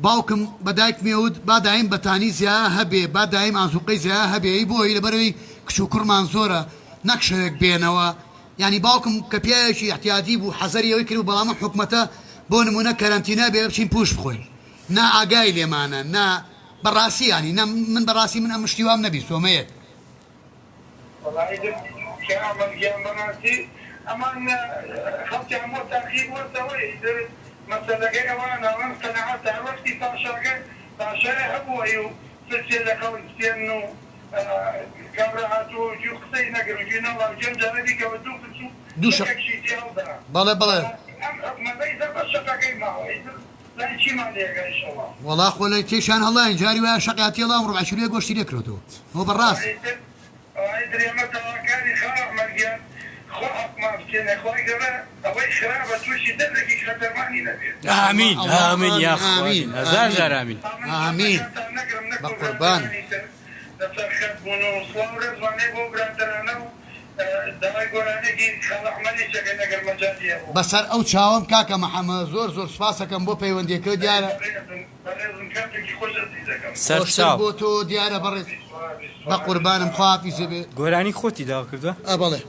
باوکم بە دایکمی ئەوت با دایم بەتانی زیا هەبێ با دایم ئازوقەی زیا هەبێ ی بۆ لەبەرئەوەی کچ و کوڕمان زۆرە نەک شەوێک بێنەوە یانی باوکم کە پیاوێکی ئیحتیادی بوو حەزەری ئەوەی کردبوو بەڵام ئەم حکومەتە بۆ نمونە کەرەنتینە بێ بچین پوش بخۆین نا ئاگای لێمانە نا بەڕاستی یانی نا من بەڕاستی من ئەم شتی وام نەبیستوە ئەمە یەک. وەڵایی دەست کە ئەمەل گیان بەڕاستی ئەمان خەڵکیان بۆ تاقی بوەتەوە ئیتر مەسەلەکەی ئەوانە ئەڵێن قەناعەتە هەر وەختی پاشاکە پاشایە هەبوو ئەیو فلسێ لە خەڵک بسێنن و کابرا هاتووە و گوی قسەی نەکرد و گوی نەڵا گوێم جارە بیکەوە دوو فلس و دوو شەق شەقێکشی تێ هەڵدا بەڵێ بەڵێ. بەڕاستی ئەم حکومەتە ئیتر بەس شەقەکەی ماوە ئیتر لای چیمان لێ ئەگا ئیشەڵا. وەڵا خۆ لە تێشیان هەڵاین جاری وایە شەقیان تێڵام ڕوبع کیلۆیە گۆشتی لێ کرۆتەوە ئەوە بە ڕاست. ئیتر ئێمە تاوانکارین خاڵ ئەحمەد گیان خوا حەقمان بچێنێ خوای گەورە ئەوەی خراپە توشی دەردێکی خەتەرمانی نەبێت. ئامین اللە ئامین ئامین یاخوا ئامین هەزار ئامین جار ئامین. ئامین ئامین کاتەکانتان نەگرم بە نەک بۆ قوربان. برادەرانی تر لەسەر خەت بوون و سڵاو ڕێزمان هەیە بۆ برادەرانە و داوای گۆرانیەکی خاڵ ئەحمەدیش ئەکەین ئەگەر مەجالی هەبوو. بەسەر ئەو چاوەم کاکە محمد زۆر زۆر سوپاسەکەم بۆ پەیوەندیەکەت دیارە. بەڕێزم بەڕێزم کاتێکی خۆش ئەزیزەکەم. سەر خۆشتر چاو. بۆ تۆ دیارە بەڕێز بەقوربانم خواحافیزت بێ. گۆرانی خۆتی داوا کردوە؟ ئە بەڵێ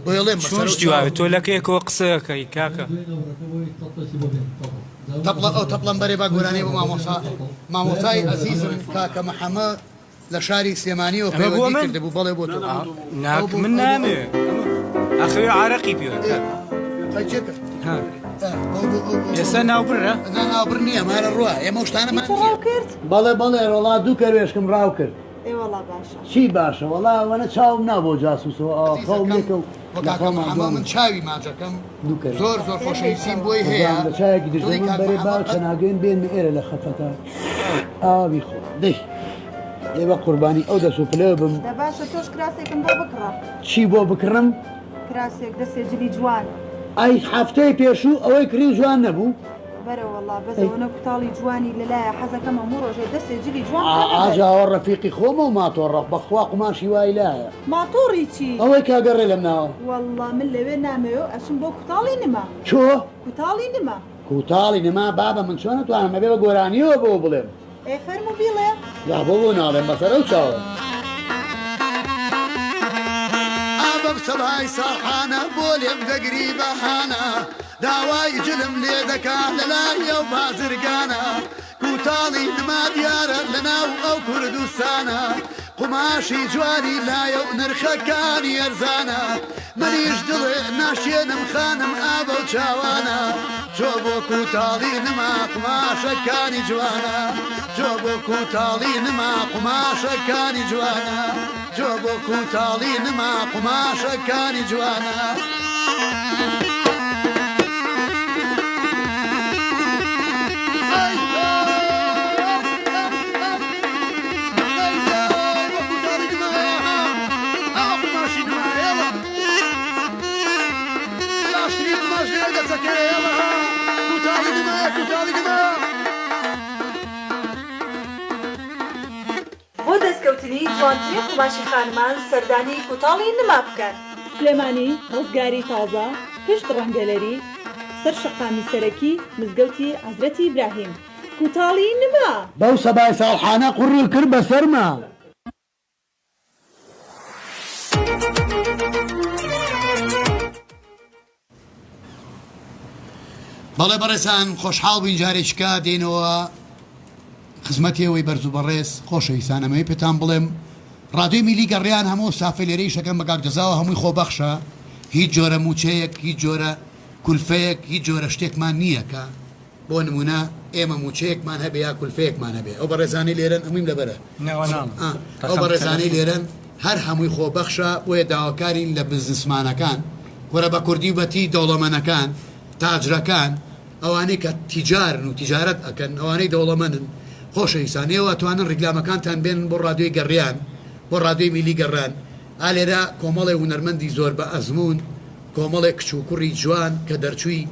بۆیە ڵێم چۆن بەسەر ئەو شتی وابێ چاوەم. تۆ لەکەیەکەوە قسە ئەکەی کاکە. تەپڵە ئەو تەپڵەم بەرێ با گۆرانی بۆ مامۆسا مامۆسای ئەزیزم کاکە محمد لە شاری سلێمانیەوە ئەمە بۆ پەیوەندی من؟ کردبوو بەڵێ بۆ تۆ نا ئەو بۆ من ئەو بۆ ئەو نامەوێ ئەمە ئەخەوێ عارەقی پێوە ئێ کاکە. قەی چێکە ها ئە ئەو بۆ ئەو ئەو ئێستا ناوبڕە؟ نا ناوبڕ نییە ئەمە ڕوا ئێمە ئەو شتانەمان چیت نییە. ڕاو کرد؟ بەڵێ بەڵێ ڕۆڵا دوو کەروێشکم ڕاو کرد. ئێ وەڵا باشە. چی باشە وەڵا ئەوەنە چاوم نا بۆ جاسوسەوە ئاوا خەوم عەزیزەکەم لێکەوت وە لە کاکە خەوما محەمە دوام من چاوی ماجەکەم دوو کەروێشک. زۆر زۆر خۆشەویستیم بۆی هەیە قوربان بە چاوێکی دڵی دژەمم کاک بەرێ محەمە با قەت. چەناگەیم بێنمە ئێرە لە خەفەتا ئاوی خۆ دەی دەی بە قوربانی ئەو دەس و پلە بم. دە باشە تۆش کراسێکم بۆ بکڕە. چی بۆ بکڕم؟ کراسێک دەسێ جلی جوان. ئەی هەفتەی پێشوو ئەوەی کڕی جوان نەبوو؟ بەرە وەڵا بەس ئەوەنە کوتاڵی جوانی لەلایە حەزەکەم هەموو ڕۆژێ دەسێ جلی جوان بکەمە بەر. ئاجا ئەوە ڕەفیقی خۆمە و ماتۆڕە بەخوا قوماشی وای لایە. ماتۆڕی چی؟ ئەوەی کە ئەگەڕێ لەم ناوە. وەڵا من لەوێ نامەوێ و ئەچم بۆ کوتاڵی نما. چۆ؟ کوتاڵی نما. کوتاڵی نما بابە من چۆن ئەتوانم ئەبێ بە گۆرانیەوە بۆ بڵێم. ئێ فەرموو بیڵێ. یا بۆ بۆ ناڵێم بەسەر ئەو چاوە. ئابەم سەبای ساڵحانە بۆ لێم دەگری بەهانە داوای جلم لێ دەکا لەلای ئەو بازرگانە کوتاڵی نما دیارە لەناو ئەو کوردستانە قوماشی جوانی لایە و نرخەکانی ئەرزانە منیش دڵێ ناشێنم خانم ئا بەو چاوانە چۆ بۆ کوتاڵی نما قوماشەکانی جوانە چۆ بۆ کوتاڵی نما قوماشەکانی جوانە چۆ بۆ کوتاڵی نما قوماشەکانی جوانە. بۆ دەستکەوتنی جوانترین قوماشی خانمان سەردانی کوتاڵی نما بکەن. سلێمانی، ڕزگاری تازە، پشت ڕەنگەلەری، سەر شەقامی سەرەکی مزگەوتی عەزرەتی ئیبراهیم. کوتاڵی نما. بەو سەبای ساڵحانە قوڕی کرد بە سەرما. بەڵێ بەڕێزان خۆشحاڵ بووین جارێکیکە دێینەوە خزمەتی ئێوەی بەرز و بەڕێز خۆشەویستان ئەمەوێ پێتان بڵێم ڕادیۆی میلی گەڕیان هەموو ستافەی لێرە ئیشەکەن بە کاک جەزاوە هەمووی خۆبەخشە هیچ جۆرە مووچەیەک هیچ جۆرە کولفەیەک هیچ جۆرە شتێکمان نییە کە بۆ نموونە ئێمە مووچەیەکمان هەبێ یا کولفەیەکمان هەبێ ئەو بەڕێزانەی لێرەن هەموویم لەبەرە ئەو بەڕێزانەی لێرەن هەر هەمووی خۆبەخشە بۆیە داواکارین لە بزنسمانەکان کورە بە کوردی و بەتی دەوڵەمەنەکان تاجرەکان ئەوانەی کە تیجارن و تیجارەت ئەکەن ئەوانەی دەوڵەمەنن خۆشەویستان ئێوە ئەتوانن ڕیکلامەکانتان بێنن بۆ ڕادیۆی گەڕیان بۆ ڕادیۆی میلی گەڕان ئا لێرە کۆمەڵێ هونەرمەندی زۆر بە ئەزموون کۆمەڵێ کچ و کوڕی جوان کە دەرچووی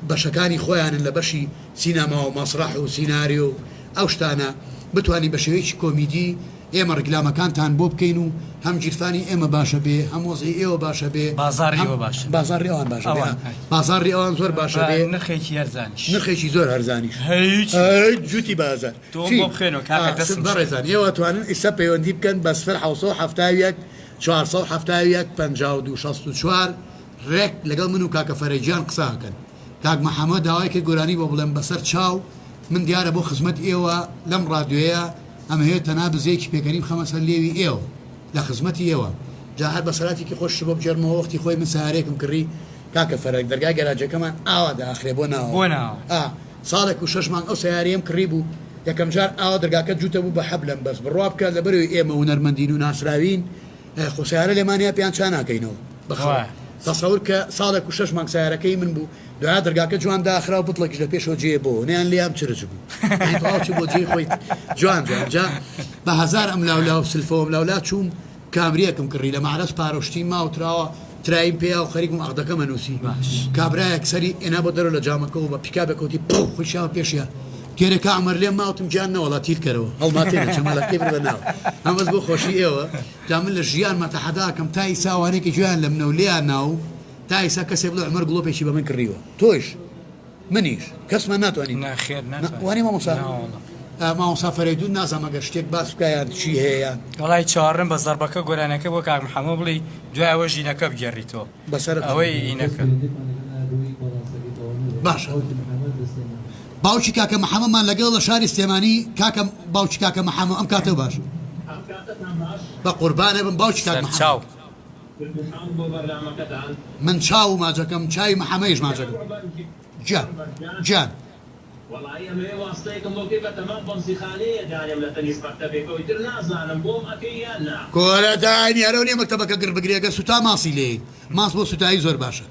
بەشەکانی خۆیانن لە بەشی سینەما و مەسرەح و سیناریۆ و ئەو شتانە بتوانین بە شێوەیەکی کۆمیدی ئێمە ڕیکلامەکانتان بۆ بکەین و هەم گیرفانی ئێمە باشە بێ هەم وەزعی ئێوە باشە بێ بازاڕی هەم ئێوە باشە بێ. بازاڕی ئەوان باشە بێ ئەوان ئا بازاڕی ئەوان زۆر باشە بە بێ نرخێکی هەرزانیش. نرخێکی زۆر هەرزانیش. هیچ. هەی جووتی بازار. تۆم چی؟ بۆ بخوێنەوە کاکە ئا دەستم شکا. بەڕێزان ئێوە ئەتوانن ئیستا پەیوەندی بکەن بە سفر 771 471 52 64 ڕێک لەگەڵ من و کاکە فەرەی گیان قسە ئەکەن کاک محمد داوای کرد گۆرانی بۆ بڵێم بەسەر چاو من دیارە بۆ خزمەت ئێوە لەم ڕادیۆیە ئەمەوێت تەنها بزەیەکی پێکەنین بخەمە سەر لێوی ئێوە لە خزمەتی ئێوە جا هەر بەسەراتێکی خۆشت بۆ بگێڕمەوە وەختی خۆی من سەیارەیەکم کڕی کاکە فەرەج دەرگای گەراجەکەمان ئاوا داخرێ بۆ ناوەوە بۆ ناوەوە. ئا ساڵێک و شەش مانگ ئەو سەیارەیەم کڕی بوو یەکەم جار ئاوا دەرگاکە جووتە بوو بە حەبلەم بەس بڕوا بکە لەبەرئەوەی ئێمە هونەرمەندین و ناسراوین خۆ سەیارە لێمان هەیە پێیان چا ناکەینەوە بەخوا تەسەور کە ساڵێک و شەش مانگ سەیارەکەی من بوو دوای دەرگاکە جوان داخرا و بتڵێکیش لە پێشەوە جێ بۆ نیان لێیان چرچ بوو یانی تەواو چوو بۆ جێی خۆی جوان جوان جا بە هەزار ئەم لاولا و سلفەوە ئەم لاولا چووم کامریەکم کڕی لە مەعرەز پارە و شتی ما و تراوە ترایم پێیا و خەریک بووم عەقدەکەم ئەنووسی کابرایەک سەری ئێنا بۆ دەرەوە لە جامەکەوە بە پیکابێک وتی پو خۆی شاوە پێشیا تێرێ کا عومەر لێم ما وتم گیان نەوەڵا تیر کەرەوە هەڵماتێنە چەمەلەکەی بردە ناو هەم بەس بۆ خۆشی ئێوە جا من لە ژیانما تەحەدا ئەکەم تا ئیسا ئەوانەی کە گوێیان لە منە و لێیان ناوم تا ئیسا کەسێ بڵێ عومەر گڵۆپێکی بە من کڕیوە تۆیش منیش کەسمان ناتوانین ناخێر ناتوانین وانیە مامۆستا ناوەڵا مامۆستا فەرەیدون نازانم ئەگەر شتێک باس بکا یان چی هەیە یان وەڵای چاوەڕێم بە زەڕبەکە گۆرانیەکە بۆ کاک محەمە بڵێی دوای ئەوە ژینەکە بگێڕیتەوە بەسەرت ئەوەی ئینەکە. باشە باوکی کاکە محەمەمان لەگەڵ لە شاری سلێمانی کاکە باوکی کاکە محەمە ئەم کاتەو باش بە قوربانە بم باوکی کاک محەمە سەرچاو. من چاو و ماجەکەم چاوی محەمەیش ماجەکەم گیان گیان. وەڵایی ئەمەوێ واستەیەکم بۆ بکەی بەتەمام بەنزیخانەیە دانێم لە تەنیشت مەکتەبێکەوە ئیتر نازانم بۆم ئەکەی یان نا. کورە داینی هەرەو نیە مەکتەبەکە گڕ بگرێ گەر سوتا ماسی لێین ماس بۆ سوتایی زۆر باشە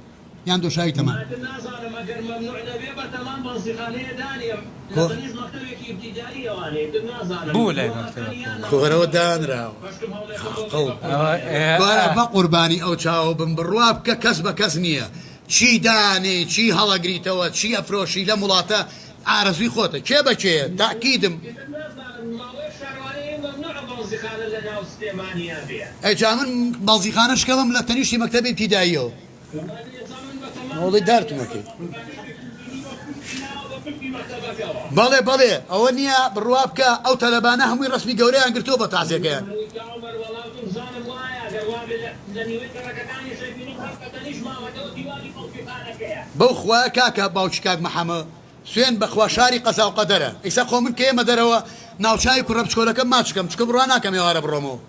یان دۆشاوی تەمام. ئیتر نازانم ئەگەر مەمنوع نەبێ بەتەمام بەنزیخانەیە دانێم لە تەنیشت مەکتەبێکی ئیبتیدایی ئەوانێ ئیتر نازانم بوو لای بۆم ئەکەن مەکتەبەکە. یان نا کورەوە دانراوە بەشکم هەوڵێکم بۆ عاقڵ بکەی بەقوربانت. کورە بەقوربانی ئەو چاوە بم بڕوا بکە کەس بە کەس نیە. چی دانێی چی هەڵەگریتەوە چی ئەفرۆشی لەم وڵاتە ئارەزوی خۆتە کێ بە کێیە تاکیدم. ئیتر نازانم ماوەیەک شارەوانی مەمنوعە بەنزیخانە لە ناو سلێمانیا بێ. ئەی جا من بەنزیخانە شکەوم لە تەنیشتی مەکتەبی ئیبتیداییەوە. مۆڵی دارتمەکەی. بەڵێ بەڵێ ئەوە نییە بڕوا بکە ئەو تەلەبانە هەمووی ڕەسمی گەورەیان گرتووە بە تازیەکەیان. بەو خوایە کاکە باوکی کاک محەمە سوێن بەخوا شاری قەزاو قەدەرە ئیسا خۆ من کە یەمە دەرەوە ناوچاوی کوڕە بچکۆلەکەم ماچ کەم چونکە بڕوا ناکەم ئێوارە بڕۆمەوە.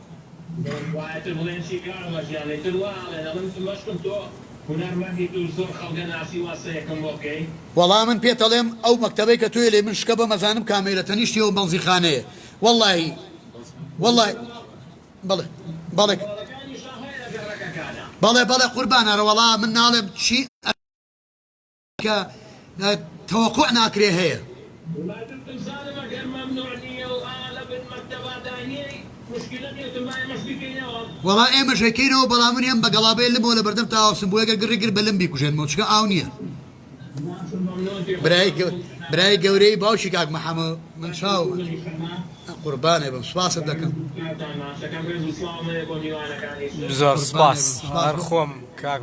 وەڵا من پێتەڵێم ئەو مەکتەبەی کە تۆی لێ من شکە بەم ئەزانم کامەیە لە تەنیشتی ئەو بەنزینخانەیە وەڵاهی وەڵاهی بەڵێ بەڵێ بەڵێ بەڵێ قوربان ئەرەوەڵا من ناڵێم چی کە تەوەقوع ناکرێ هەیە. وەڵا دکتور زانم ئەگەر مەمنوع نیە و ئا لە بن مەکتەبا دانیەی موشکیلە نیە وتم با ئێمەش بیکەینەوە. وەڵا ئێمەش ئەیکەینەوە بەڵام من یەم بە گەڵابەی لمەوە لە بەردەم تا ئاوسم بۆیە گەر گڕی گرت بە لم بیکوژێنمەوە چونکە ئاو نیە. برای برای گەورەی باوکی کاک محەمە من چاوم قوربانێ بم سوپاست دەکەم. زۆر سوپاس هەر خۆم کاک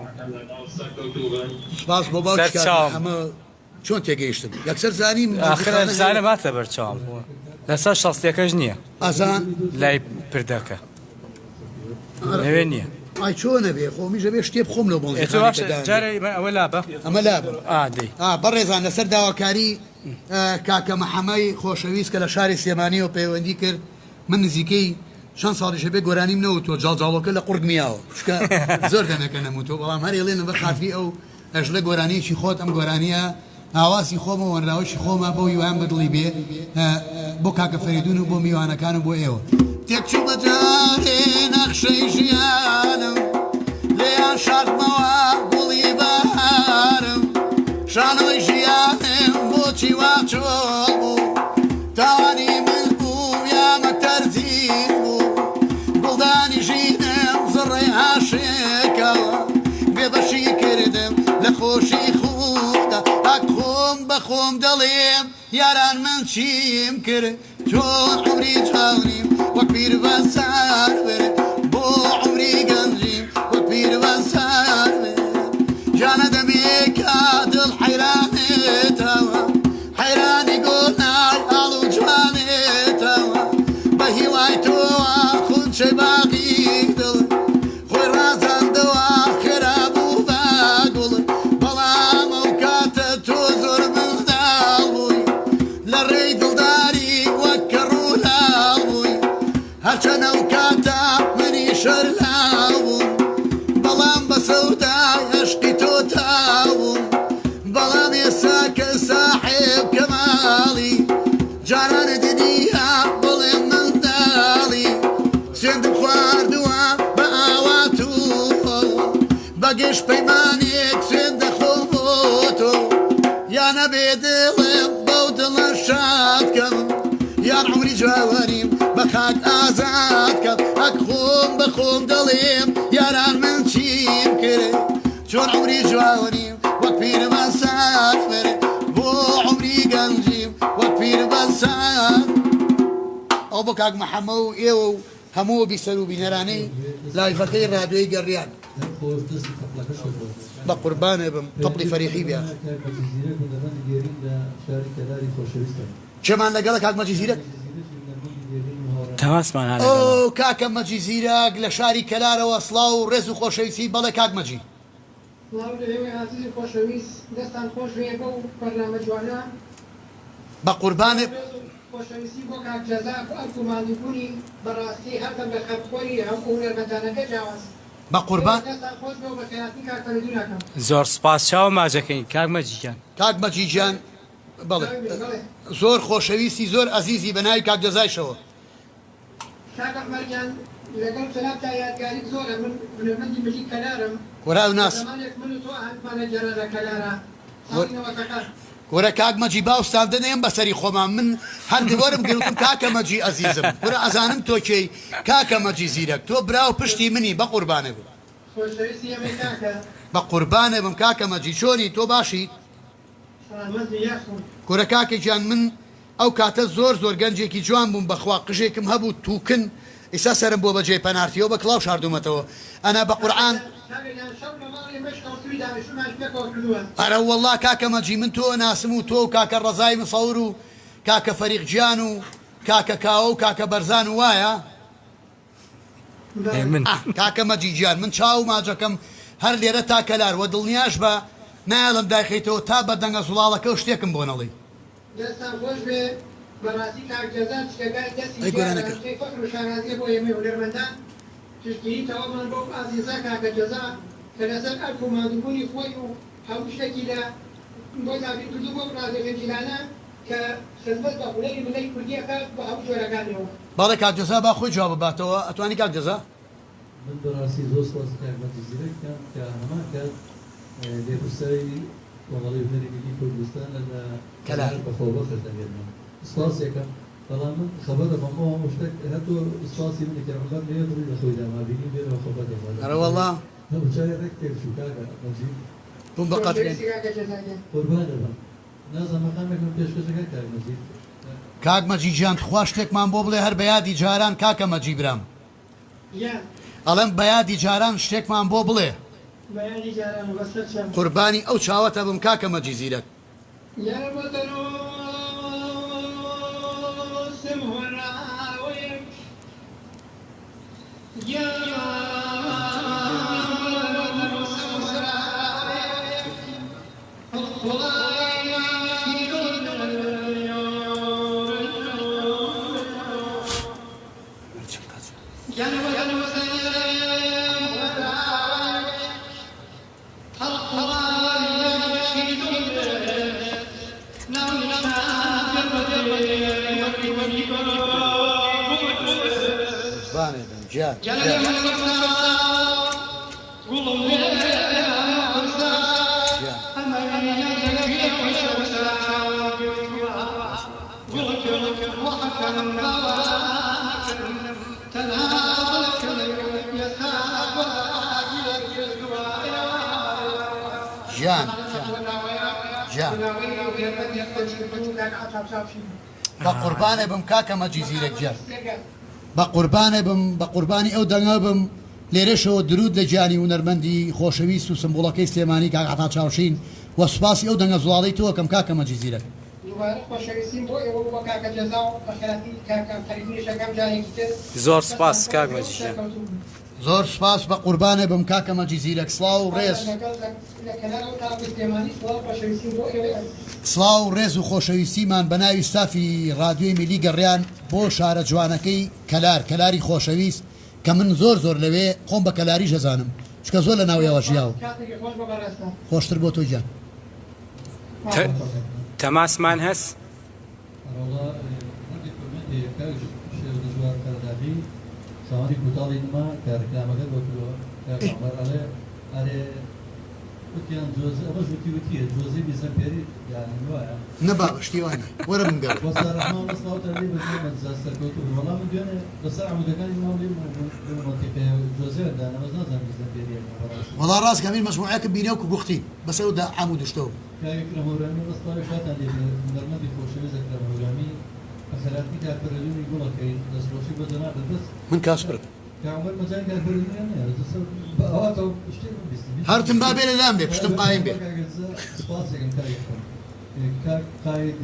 سوپاس بۆ باوکی کاک محەمە چۆن تێگەیشتم یەکسەر زانیم ئاخر ئەفسانە باتە بەرچاوم لەسەر شەستەکەش نییە ئازان لای پردەکە لەوێ نییە ئای چۆنە بێ خۆمیش ئەبێ شتێ بخۆم لەو بەنزینخانەی کە دانرێ. جارێ ئەوە لابە ئەمە لابە ئا دەی. ئا بەڕێزان لەسەر داواکاری کاکە محەمەی خۆشەویست کە لە شاری سلێمانیەوە پەیوەندی کرد من نزیکەی چەند ساڵیشە بێ گۆرانیم نەوتووە جاڵجاڵۆکە لە قوڕگ میاوە چونکە زۆر دەمێکە نەموتووە بەڵام هەر ئێڵێن لەبەر خاتری ئەو ئەژلە گۆرانیەکی خۆت ئەم گۆرانیە ئاوازی خۆمە وەنراوەشی خۆمە بەو هیوایەم بەدڵی بێ بۆ کاکە فەریدون و بۆ میوانەکان و بۆ ئێوە. تێکچوو بە جارێ نەخشەی ژیانم لێیان شاردمەوە گوڵی بەهارم شانۆی ژیانم بۆچی وا چۆڵ بوو تاوانی من بوو یا مەتەرزین بوو گوڵدانی ژینم زڕەی هاشێکەوە بێبەشی کردم لە خۆشی خودا ئەک خۆم بە خۆم دەڵێم یاران من چیم کرد چۆن عومری جوانیم وەک پیر بەسەر برد بۆ عومری گەنجیم وەک پیر بەسەر برد جانە دەمێکە دڵ حەیرانێتەوە حەیرانی گۆنای ئاڵ و جوانێتەوە بە هیوای تۆوە خونچەی باغی دڵ خۆی ڕازاندەوە خێرا بوو بە گوڵ بەڵام ئەو کاتە تۆ زۆر منداڵ بووی لە ڕێی دڵداری وەک کەڕ و لاڵ بووی هەرچەند ئەو کاتە منیش هەر لاو بووم بەڵام بە سەودای ئەشقی تۆ تاو بووم بەڵام ئێستا کە ساحێب کەماڵی جارانت نییە بڵێم منداڵی سوێندم خواردووە بە ئاوات و بە گشت پەیمانێک سوێند دەخۆم بۆ تۆ یا نەبێ دڵم بەو دڵە شاد کەم یان عومری جوانیم بە خاک ئازاد کەم ئەک خۆم بە خۆم دەڵێم یاران من چیم کرد چۆن عومری جوانیم وەک پیر بەسەر برد بۆ عومری گەنجیم وەک پیر بەسەر ئەو بۆ کاک محەمە و ئێوە و هەموو بیسەر و بینەرانەی لایڤەکەی ڕادیۆی گەڕیان. بە قوربانێ بم تەپڵی فەریحی بێ. کێمان لەگەڵە کاک مەجید زیرەک؟ تەماسمان ها لەگەڵە. ئۆ کاکە مەجید زیرەک لە شاری کەلارەوە سڵاو و ڕێز و خۆشەویستی بەڵێ کاک مەجید. سڵاو لە ئێوەی ئازیزی خۆشەویست دەستان خۆش بێ بەو بەرنامە جوانە. بەقوربانت. ڕێز و خۆشەویستی بۆ کاک جەزا بۆ ئەرک و ماندووبوونی بەڕاستی هەردەم لە خەمخۆری هەموو هونەرمەندانەکە جیاواز بەقوربان. دەستان خۆش بێ و بەخێرهاتنی کاک فەرەیدون ئەکەم. زۆر سوپاس چاو ماجەکەین کاک مەجی گیان. کاک مەجی گیان بەڵێ زۆر خۆشەویستی زۆر ئەزیزی بەناوی کاک جەزایشەوە. کاک عومەر گیان لەگەڵ جەنابتا یادگاریم زۆرە من هونەرمەندی ملی کەلارم کورە کە ناس. زەمانێک من و تۆ ئاهەنگمان ئەگێڕا لە کەلارا ساڵی نەوەتەکان. کورە کاک مەجی باو ستاندن ئێم بەسەری خۆما من هەر وەرم گرتم کاکە مەجی ئەزیزم کورە ئەزانم تۆ کێی کاکە مەجی زیرەک تۆ براو پشتی منی بەقوربانت بم. خۆشەویستی ئێمەی کاکە. بە قوربانێ بم کاکە مەجید چۆنی تۆ باشیت؟ سەلامەت بی یاخوا. کورە کاکە گیان من ئەو کاتە زۆر زۆر گەنجێکی جوان بووم بەخوا قژێکم هەبوو توکن ئیستا سەرم بووە بە جێی پەنارتیەوە بە کڵاو شاردومەتەوە ئەنا بە قورعان. کاکە گیان شەو لە ماڵی ئێمەش خەوتووی دانیشتوونمان پێکەوە کردووە. ئەرەوەڵا کاکە مەجی من تۆ ئەناسم و تۆ و کاکە ڕەزای مسەور و کاکە فەریق گیان و کاکە کاوە و کاکە بەرزان و وایە؟ من. ئاه کاکە مەجید گیان من چاو و ماجەکەم هەر لێرە تا کەلار وە دڵنیاش بە نایەڵم دایخەیتەوە تا بە دەنگە زوڵاڵەکەو شتێکم بۆ نەڵێی. دەستتان خۆش بێ بەڕاستی کاک جەزا چکەکانی دەستی ئەی دیارە گۆرانەکە. جێی فەخر و شانازیە بۆ ئێمەی هونەرمەندان پشتگیری تەواومان بۆ ئەو ئازیزە کاکە جەزا کە لەسەر ئەرک و ماندووبوونی خۆی و هەموو شتێکی لە بۆ دابین کردوو بۆ ڕادیۆ خنجیلانە کە خزمەت بە هونەری مللەی کوردی ئەکات بە هەموو جۆرەکانیەوە. بەڵێ کاک جەزا با خۆی جواب بباتەوە ئەتوانی کاک جەزا؟ من بەڕاستی زۆر سوپاسی کاک مەجید زیرەک دەکەم کە هەمان کات لێپرسراوی کۆمەڵەی هونەری میللی کوردستانە لە کەلار کەلار بە خۆبەخش دەگەرمە سوپاسی ئەکەم بەڵام من خەبەر ئەبەمەوە ئەو شتە هەر تۆ سوپاسی منی کە عومەر لێ دڵی لە خۆی دا ما بینیم لێرەوە خەبەر دەخوا لە ئەرەوەڵا. دەموچاوی ڕێک تێک چوو کاکە مەجید. بووم بە قەترێن. خۆشەویستی کاکە جەزا گیان. قوربانت بم. نازانم مەقامێکم پێشکەش ئەکا کاک مەجید. کاک مەجید گیان تخوا شتێکمان بۆ بڵێ هەر بە یادی جاران کاکە مەجی برام. گیان. ئەڵێم بە یادی جاران شتێکمان بۆ بڵێ. بە یادی جاران و بەسەر چاو. قوربانی ئەو چاوەتە بم کاکە مەجی زیرەک. یارە بۆ دەنووسم هۆنراوەیەک گیان بۆ دەنووسم هۆنراوەیەک. قوربانت بم گیان گیان. گیان گیان بە قوربانێ بم کاکە مەجی زیرەک گیان بە قوربانێ بم بە قوربانی ئەو دەنگە بم لێرەشەوە دروود لە گیانی هونەرمەندی خۆشەویست و سمبوڵەکەی سلێمانی کاک عەتا چاوشین و سوپاسی ئەو دەنگە زوڵاڵەی تۆ ئەکەم کاکە مەجید زیرەک. دووبارە خۆشەویستیم بۆ ئێوە و بۆ کاکە جەزا و بەخێرهاتنی کاکە فەریدونیش ئەکەم جارێکی تر زۆر دەستتان سوپاس خۆش کاک بێ و مەجید گیان. سەرکەوتوو بن. زۆر سوپاس بە قوربانێ بم کاکە مەجید زیرەک سڵاو و ڕێز. لەگەڵ لە کەناڵ تاکو سلێمانی سڵاو خۆشەویستیم بۆ ئێوەی ئەزیز. سڵاو و ڕێز و خۆشەویستیمان بە ناوی ستافی ڕادیۆی میلی گەڕیان بۆ شارە جوانەکەی کەلار، کەلاری خۆشەویست کە من زۆر زۆر لەوێ خۆم بە کەلاریش ئەزانم چونکە زۆر لە ناویەوە زۆر سوپاس ژیاوم. کاتێکی خۆش بۆ بەڕێزتان. خۆشتر بۆ تۆ گیان. تەماسمان هەس؟ ئەرەوەڵا هەندێک کۆمێنت هەیە کاک شێخ دژوار قەرەداغی خاوەنی کوتاڵی نما کە ڕیکلامەکەت بۆ کردووە کاک عومەر ئەڵێ ئەرێ وتیان جۆزە ئەمەش وتی وتیە جۆزەی میزەمپێری دانێن وایە؟ نە بابە شتی وا نیە وەرە بمگەڕێ. وەستا ڕەحمان وەڵا سڵاوتان لێ بێت مامە جا سەرکەوتوو بن وەڵا من دوێنێ لەسەر عەمودەکانی ماڵ لێم بوو لەو مەنتیقەیە جۆزەیان دانا بەس نازانم میزەمپێریە نا بەڕاستی. وەڵا ڕاست کە من مەجموعەیەکم بینی وەکو گوختی بەسەر و دا عەمود و شتەوە بوو. کاک ئەکرەم هەورامی وەڵا سڵاوی شاتان لێ بێ هونەرمەندی خۆشەویست ئەکرەم هەورامی بەخێرهاتنی کاک فەرەدونی گوڵەکەی دەستخۆشی بۆ جەنابت بەس من کاسپرم. کاک عومەر مەجالی کاک فەرەدونیان نیە بەس لەسەر بە ئاواتەوە شتێک ببیستم هیچ هەرتم با بێ لە لام بێ پشتم قایم بێ. کاک ئەزیزە سپاسێکم کاک ئەکرەم کاک قاید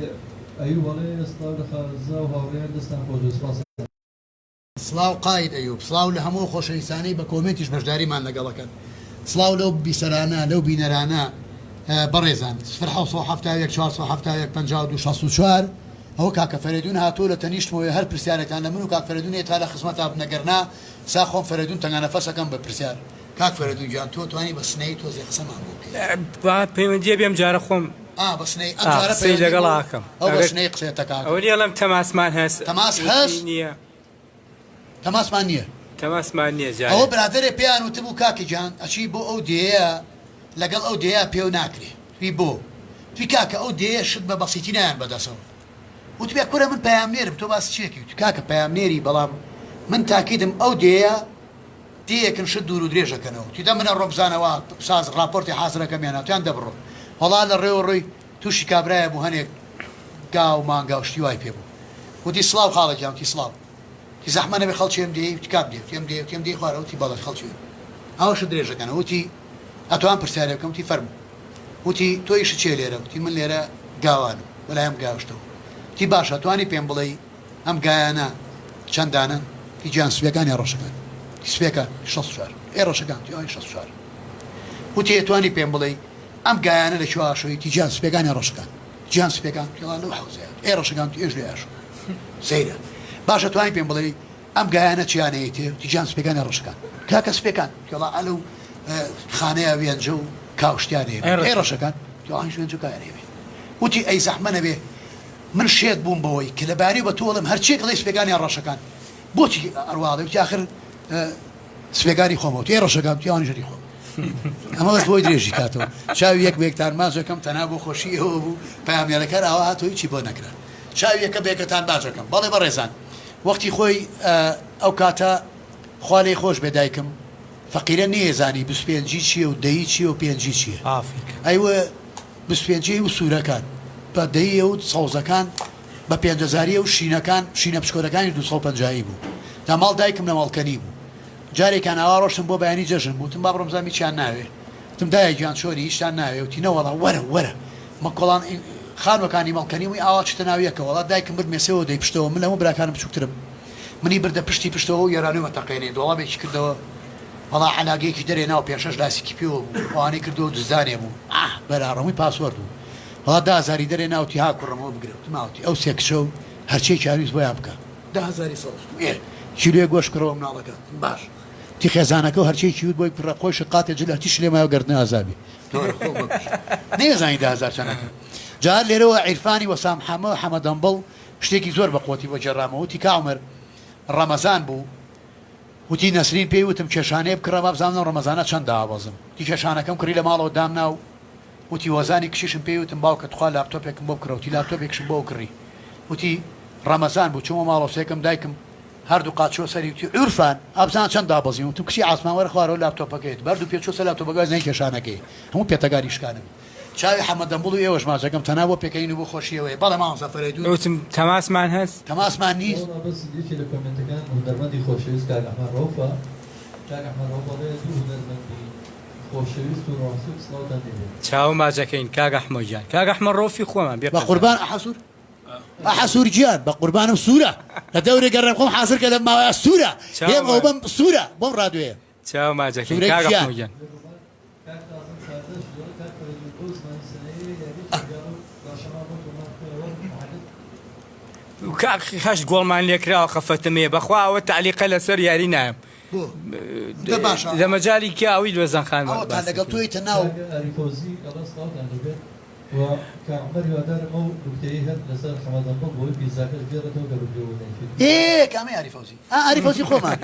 ئەیوب ئەڵێ سڵاو لە خارزا و هاوڕێیان دەستان خۆش بێ سپاس. سڵاو قاید ئەیوب سڵاو لە هەموو ئەو خۆشەویستانەی بە کۆمێنتیش بەشداریمان لەگەڵ ئەکەن سڵاو لەو بیسەرانە لەو بینەرانە بەڕێزان سفر 771 471 52 64 ئەوە کاکە فەرەیدون هاتووە لە تەنیشتمەوەیە هەر پرسیارێکتان لە من و کاک فەرەیدون هەیە تا لە خزمەتا بن ئەگەر نا سا خۆم فەرەیدون تەنگانەفەسەکەم بە پرسیار کاک فەرەیدون گیان تۆ توانی بە سنەیی تۆزێ قسەمان بۆ بکەی. با پەیوەندیە بێم جارە خۆم ئا بە سنەیی ئەم جارە قسەی پەیوەندی لەگەڵ بۆ ئاکەم ئەو بە ئەگەر سنەیی قسەیە تەکاکەم. ئەوە نیە ئەڵێم تەماسمان هەس تەماس وتی هەس؟ نیە. تەماسمان نیە. تەماسمان نیە جارێ. ئەوە برادەرێ پێیان وتبوو کاکە گیان ئەچی بۆ ئەو دێیە لەگەڵ ئەو دێیە پێو ناکرێ وتی بۆ؟ وتی کاکە ئەو دێیە شت بە بەسیتی نایەن بەدەسەوە وتبێ کورە من پەیامنێرم تۆ باسی چی ئەکەی وتی کاکە پەیامنێری بەڵام من تاکیدم ئەو دێیە. تێیەکن شت دوور و درێژ ئەکەنەوە. وتی دە من ئەڕۆم بزانە وا ساز ڕاپۆرتی حازر ئەکەم یان نا. وتیان دە بڕۆ. وەڵا لە ڕێوە ڕۆی تووشی کابرایە بوو هەنێک گا و مانگا و شتی وای پێ بوو. وتی سڵاو خاڵە گیان. وتی سڵاو. وتی زەحمە نەبێ خەڵکی ئەم دێیەی؟ وتی کام دێ؟ وتی ئەم دێیە. وتی ئەم دێی خوارەوە؟ وتی بەڵێ خەڵکی ئەم. ئاوا شت درێژ ئەکەنەوە. وتی ئەتوام پرسیارێ بکەم؟ وتی فەرموو. وتی تۆ ئیشت چییە لێرە؟ وتی من لێرە گاوانم وەلای ئەم گاوشتەوە. وتی باشە ئەتوانی پێم بڵێی ئەم گایانە چەند دانەن؟ وتی گیان سپیەکان یا ڕەشەکان؟ وتی سپیەکان. وتی 64. ئەی ڕەشەکان؟ وتی ئەوانیش 64. وتی ئەتوانی پێم بڵێی ئەم گایانە لە کوێ ئاشۆی؟ وتی گیان سپیەکان یا ڕەشەکان؟ گیان سپیەکان. وتی ئەڵا لەو حەوزەیە. وتی ئەی ڕەشەکان؟ وتی ئێش لێ ئاشۆ. سەیرە. باشە توانی پێم بڵێی ئەم گایانە چیانە یەتێ؟ وتی گیان سپیەکان یا ڕەشەکان؟ کاکە سپیەکان. وتی ئەڵا ئەلەو خانەیە وێنجە و کاوشتیان هەیە. ئەی ڕەشەکان؟ وتی ئەوانیش وێنجە و کاویان هەیە. وتی ئەی زەحمە نەبێ من شێت بووم بەوەی کە لە باری بە تۆ ئەڵێم هەرچیەک ئەڵێی سپیەکان یان ڕەشەکان بۆچی ئەڕوا ئەڵێ وتی ئاخر سپیەکانی خۆمە وتی ئەی ڕەشەکان وتی ئەوانیش هەری خۆم ئەمە بەس بۆی درێژی کاتەوە چاوی یەک بەیەکتان ماچەکەم تەنها بۆ خۆشی ئێوە بوو پەیامنێرەکەر ئاوا هاتەوە هیچی بۆ نەکرا چاوی یەکە بەیەکەتان باجەکەم بەڵێ بەڕێزان وەختی خۆی ئەو کاتە خوا لێی خۆش بێ دایکم فەقیرە نەیەزانی بیست پێنجی چییە و دەیی چییە و پێنجی چییە ئەیوە بیست پێنجی و سوورەکان بە دەیی و سەوزەکان بە پێنج هەزاری و شینەکان شینە بچکۆلەکانیش 250 بوو تا ماڵ دایکم لە مەڵکەنی بوو جارێکیان ئاوا ڕۆشتم بۆ بەیانی جەژن بوو وتم با بڕۆم بزانم هیچیان ناوێ وتم دایە گیان چۆنی هیچتان ناوێ وتی نەوەڵا وەرە وەرە مە کۆڵان خانوەکانی مەڵکەنی وی ئاوا چتە ناو یەکەوە وەڵا دایکم بردمێ سێوە دەی پشتەوە من لە هەموو براکانم بچووکترم منی بردە پشتی پشتەوە و یەرانوومە تەقێنێ دۆڵابێکی کردەوە وەڵا عەلاگەیەکی دەرێ ناو پێنج شەش لاسیکی پێوە بوو ئەوانەی کردەوە دزدانێ بوو ئاه بەرا ڕەمووی پاسۆرد بوو وەڵا دازاری دەرێ ناو وتی ها کوڕم ئەوە بگرە وتم ئا وتی ئەو سێ کچە و هەرچیەکیان ویست بۆیان بکە دەهەزاری سەوز وتم ئێ کیلۆیەک گۆشت بکڕە بۆ مناڵەکە وتم باش وتی خێزانەکە و هەرچیەکی وت بۆی بکڕە خۆیشت قاتێ جل هەرچی شلێ مایەوە گەردنە ئازابی تۆ خۆ بکوژ نەیەزانی 10000 چەنەکە جا لێرەوە عیرفانی وەسام حەمە حەمە دەمبڵ شتێکی زۆر بە قوتی بۆ گێڕامەوە وتی کا عومەر ڕەمەزان بوو وتی نەسرین پێی وتم کێشانەیە بکڕە با بزانم لەم ڕەمەزانە چەند دابەزم وتی کێشانەکەم کڕی لە ماڵەوە دامنا و وتی هۆزانی کچیشم پێی وتم باوکە تخوا لاپتۆپێکم بۆ بکڕە وتی لاپتۆپێکشم بۆ کڕی وتی ڕەمەزان بوو چوومە ماڵەوە سێکم دایکم هەردوو قات چووە سەری وتی عورفان ئابزان چەند دابەزیم وتم کچی عاسمان وەرە خوارەوە لاپتۆپەکەیت بەردوو پێ چووە سەر لاپتۆپەکە وای زانی کێشانەکەی هەموو پێتەکانی شکانبوو چاوی حەمە دەمبڵ و ئێوەش ماچەکەم تەنها بۆ پێکەنین و بۆ خۆشیەوەیە بەڵێ مامۆستا فەرەیدون. وتم تەماسمان هەس؟ تەماسمان نیست؟ وەڵا بەس یەکێ لە کۆمێنتەکان هونەرمەندی خۆشەویست کاک ئەحمەد ڕەوفە کاک ئەحمەد ڕەوف ئەڵێ دوو هونەرمەندی خۆشەویست و ڕاستوک سڵاوتان لێ بێ. چاو ماچەکەین کاک ئەحمە گیان. کاک ئەحمە ڕەوفی خۆمان بێ بە قەزا. قوربان ئەحە سوور ئەحە سوور گیان بە قوربانم سوورە لە دەورێ گەڕێم خۆم حازر کە لەم ماوەیە سوورە چاو هێم ماچ. ئەوبەم سوورە بۆم ڕادوێیە چاو ماچەکەین سوورە کاک گیان. ئەحمە گیان. کاک کازم سەردەشت دەڵێ کاک فەرەیدون بەو زمانی سنەیەیە یارییەکی گاو باشەمان بۆ تۆمار بکەرە وەک معلق. کاک هەشت گۆڵمان لێکراوە خەفەتم هەیە بەخوا ئەوە تەعلیقە لەسەر یاری نایەم بۆ دە باشە لە مەجالی کیا ئەوی لۆزان خان ئەوەتا باس لەگەڵ دەکەین. تۆیتە ناو. کاک ئاری فەوزی ئەڵێ سڵاوتان لێبێت و کاک عومەر هیوادارم ئەو نوکتەیەی هەر لەسەر حەمە دەمبڵ بۆی پیتزاکەش بگێڕێتەوە کە بە پێوە نەیکرد. ئێ کامەی ئاری فەوزی؟ ئا ئاری فەوزی خۆمان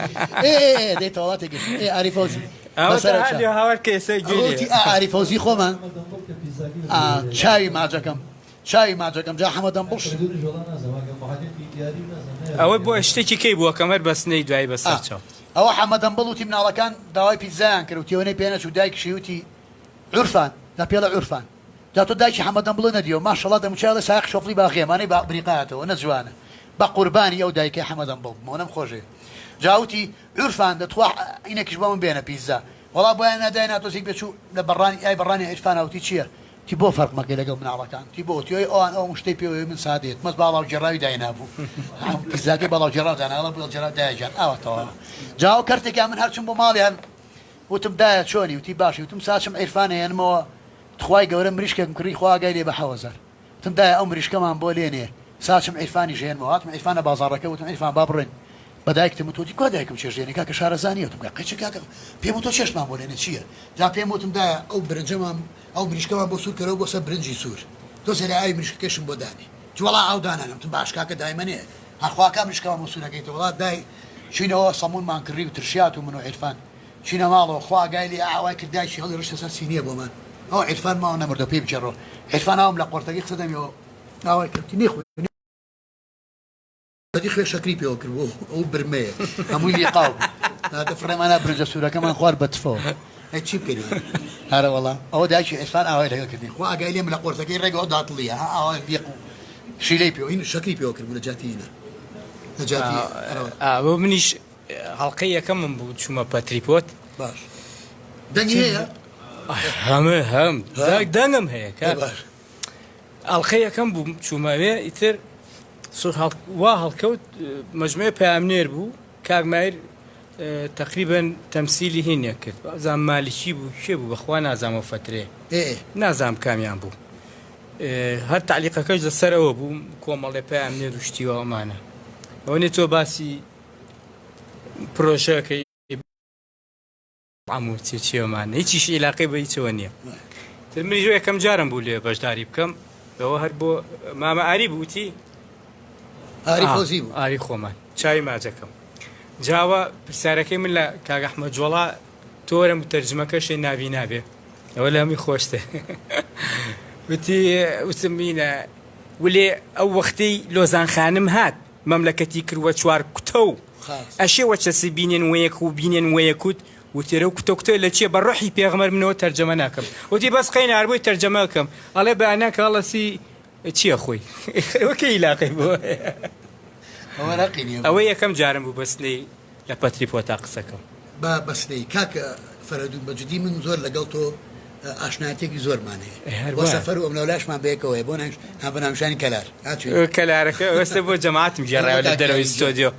ئێ ئێ ئێ دەی تەواو تێگەیشتم ئێ ئاری فەوزی ئەوە بەسەرە تا چاو. هەردوو هاوار کە ئێستا گوێی ئەوە لێیە. وتی ئا ئاری فەوزی خۆمان حەمە دەمبڵ کە پیتزاکەی بە ئا پێوە نەیکرد. چاوی ماجەکەم چاوی ماجەکەم جا حەمە دەمبڵ کاک فەرەیدونیش وەڵا نازانم ئەگەر معەلیقی یاری نازانم نایەوە ئەوە بۆ یاری. شتێکی کەی بووە کەمەر بەستنەی دوایی ئا بەسەر چاو. ئەوە حەمە دەمبڵ وتی مناڵەکان داوای پیتزایان کرد وتی ئەوەنەی پێ نەچوو دایکیشی وتی عورفان جا پێڵێ عورفان جا تۆ دایکی حەمە دەمبڵت نەدیوە ماشەڵا دەموچاوی ئەڵێ سایەق شۆفڵی باغیە مانەی با بریقایەتەوە نە جوانە بە قوربانی ئەو دایکەی حەمە دەمبڵ بم ئەونەم خۆشێ جا وتی عورفان دە تخوا عینەکیش بۆ من بێنە پیتزا وەڵا بۆیان نا داینا تۆزیک بێ چوو لە بەڕانی ئای بەڕانی عیرفانا وتی چیە وتی بۆ فەرق مەکەی لەگەڵ مناڵەکان وتی بۆ وتی ئەی ئەوان ئەو شتەی پێوەیە من سادەیەت مەس باڵاو گێڕاوی داینابوو پیتزاکەی باڵاو گێڕاو دانا ئەڵێ باڵاو گێڕاو دایە گیان ئاوا تەواوە جا ئەو کەرتێکیان من هەرچووم بۆ ماڵیان وتم دایە چۆنی وتی باشی وتم ساچم عیرفان ئەیەنمەوە تخوای گەورە مریشکێکم کڕی خوا ئاگای لێ بە حەوەزار وتم دایە ئەو مریشکەمان بۆ لێنێ ساچم عیرفانیش هێنمەوە هاتم عیرفان لە بازاڕەکە وتم عیرفان با بڕۆین بە دایکتم وت وتی کوا دایکم چێشت لێنێ کاکە شارەزا نییە وتم کاکە قەیچە کاکە پێم وت تۆ چێشتمان بۆ لێنێ چییە جا پێم وتم دایە ئەو برنجەمان ئەو مریشکەمان بۆ سوور کەرەوە بۆ سەر برنجی سوور تۆزێ لە ئاوی مریشکەکەشم بۆ دانێ وتی وەڵا ئاو دانانێم وتم باش کاکە دایمەنێ هەرخواکە مریشکەمان بۆ سوورەکەیتەوە وەڵا دای چوینەوە سەموونمان کڕی و ترشیات و من و عیرفان چینە ماڵەوە خوا ئاگای لێیە ئاوای کرد دایکی هەڵی ڕشتە سەر سینیە بۆمان ئەوە عیرفان ماوە نەمردەوە پێی بگێڕەوە عیرفان ئاوم لە قۆرتەکەی خستە دەمیەوە ئاوای کرد وتی نەیخۆی خوێ شەکری پێوە کرد بۆ ئەو برمەیە هەمووی لیقاو بوو. هاتە فڕێمانە برنجە سوورەکەمان خوارد بە تفەوە. ئەی چی بکەین؟ هەرە وەڵا ئەوە دایکی عیرفان ئاوای لەگەڵ کردین. خوا ئاگای لێم لە قۆرتەکەی ڕێگەوە داتڵیە ها ئاوا بیق و شیلەی پێوە هین شەکری پێوە کردبوو لە جاتی هینە لە جاتی هەرە وەڵا. ئا منیش هەڵقەی یەکەمم بوو چوومە پەتریپۆت. باش دەنگی هەیە؟ هەم هەم دەنگم هەیە کاک. ئەڵقەی یەکەم بووم چوومە ئەوێ ئیتر وا هەڵکەوت مەجموعەی پەیامنێر بوو کاک ماهیر تەقریبەن تەمسیلی هینێک کرد بازام مالکی بوو کێ بوو بەخوا نازانم ئەو فەترەیە نازانم کامیان بوو هەر تعلیقەکەش لەسەر ئەوە بوو کۆمەڵێ پەیامنێر و شتی وا ئەمانە ئەوە نیە تۆ باسی پرۆژەکەی عەمو چی چیەمان هیچیش ئیلاقەی بە هیچەوە نییە تر منیش یەکەم جارم بوو لێ بەشداری بکەم ئەوە هەر بۆ مامە ئاری بووتی ئاری فۆزی بوو ئاری خۆمان چاوی ماجەکەم جاوە پرسیارەکەی من لە کاک ئەحمەد جۆڵا تۆرە متەرجمەکەشێ نابی نابێ ئەوە لە هەمووی خۆشتر وتی وتم مینە ولێ ئەو وەختەی لۆزان خانم هات مەملەکەتی کردوە چوار کوتە و ئەشێ وە چەسی بینێن وەیەک و بینێن وەیەکوت وتێرە و کوتە کوتە لە چیە بە ڕۆحی پێغەمبەر منەوە تەرجەمە ناکەم وتی بەس قەینا هەر بۆی تەرجەمە ئەکەم ئەڵێ بە ئەنا کاڵەسی چیە خۆی ئەوە کەی ئیلاقەی بۆ هەیە ئەوە ڕەقی نیە ئەوە یەکەم جارم بوو بەسنەی لە پەتری پۆتا قسەکەم. با بەسنەی کاک فەرەدون بە جدی من زۆر لەگەڵ تۆ ئاشنایەتێکی زۆرمان هەیە ئێ هەر وە وایە. سەفەر و ئەملاولاشمان بەیەکەوە هەیە بۆ ناویش ها بە ناونیشانی کەلار ها چوین. کەلارەکە ئێستا بۆ جەماعەتم ئەوە گێڕایەوە لە کاک دەرەوەی یاری گیان. ستۆدیۆ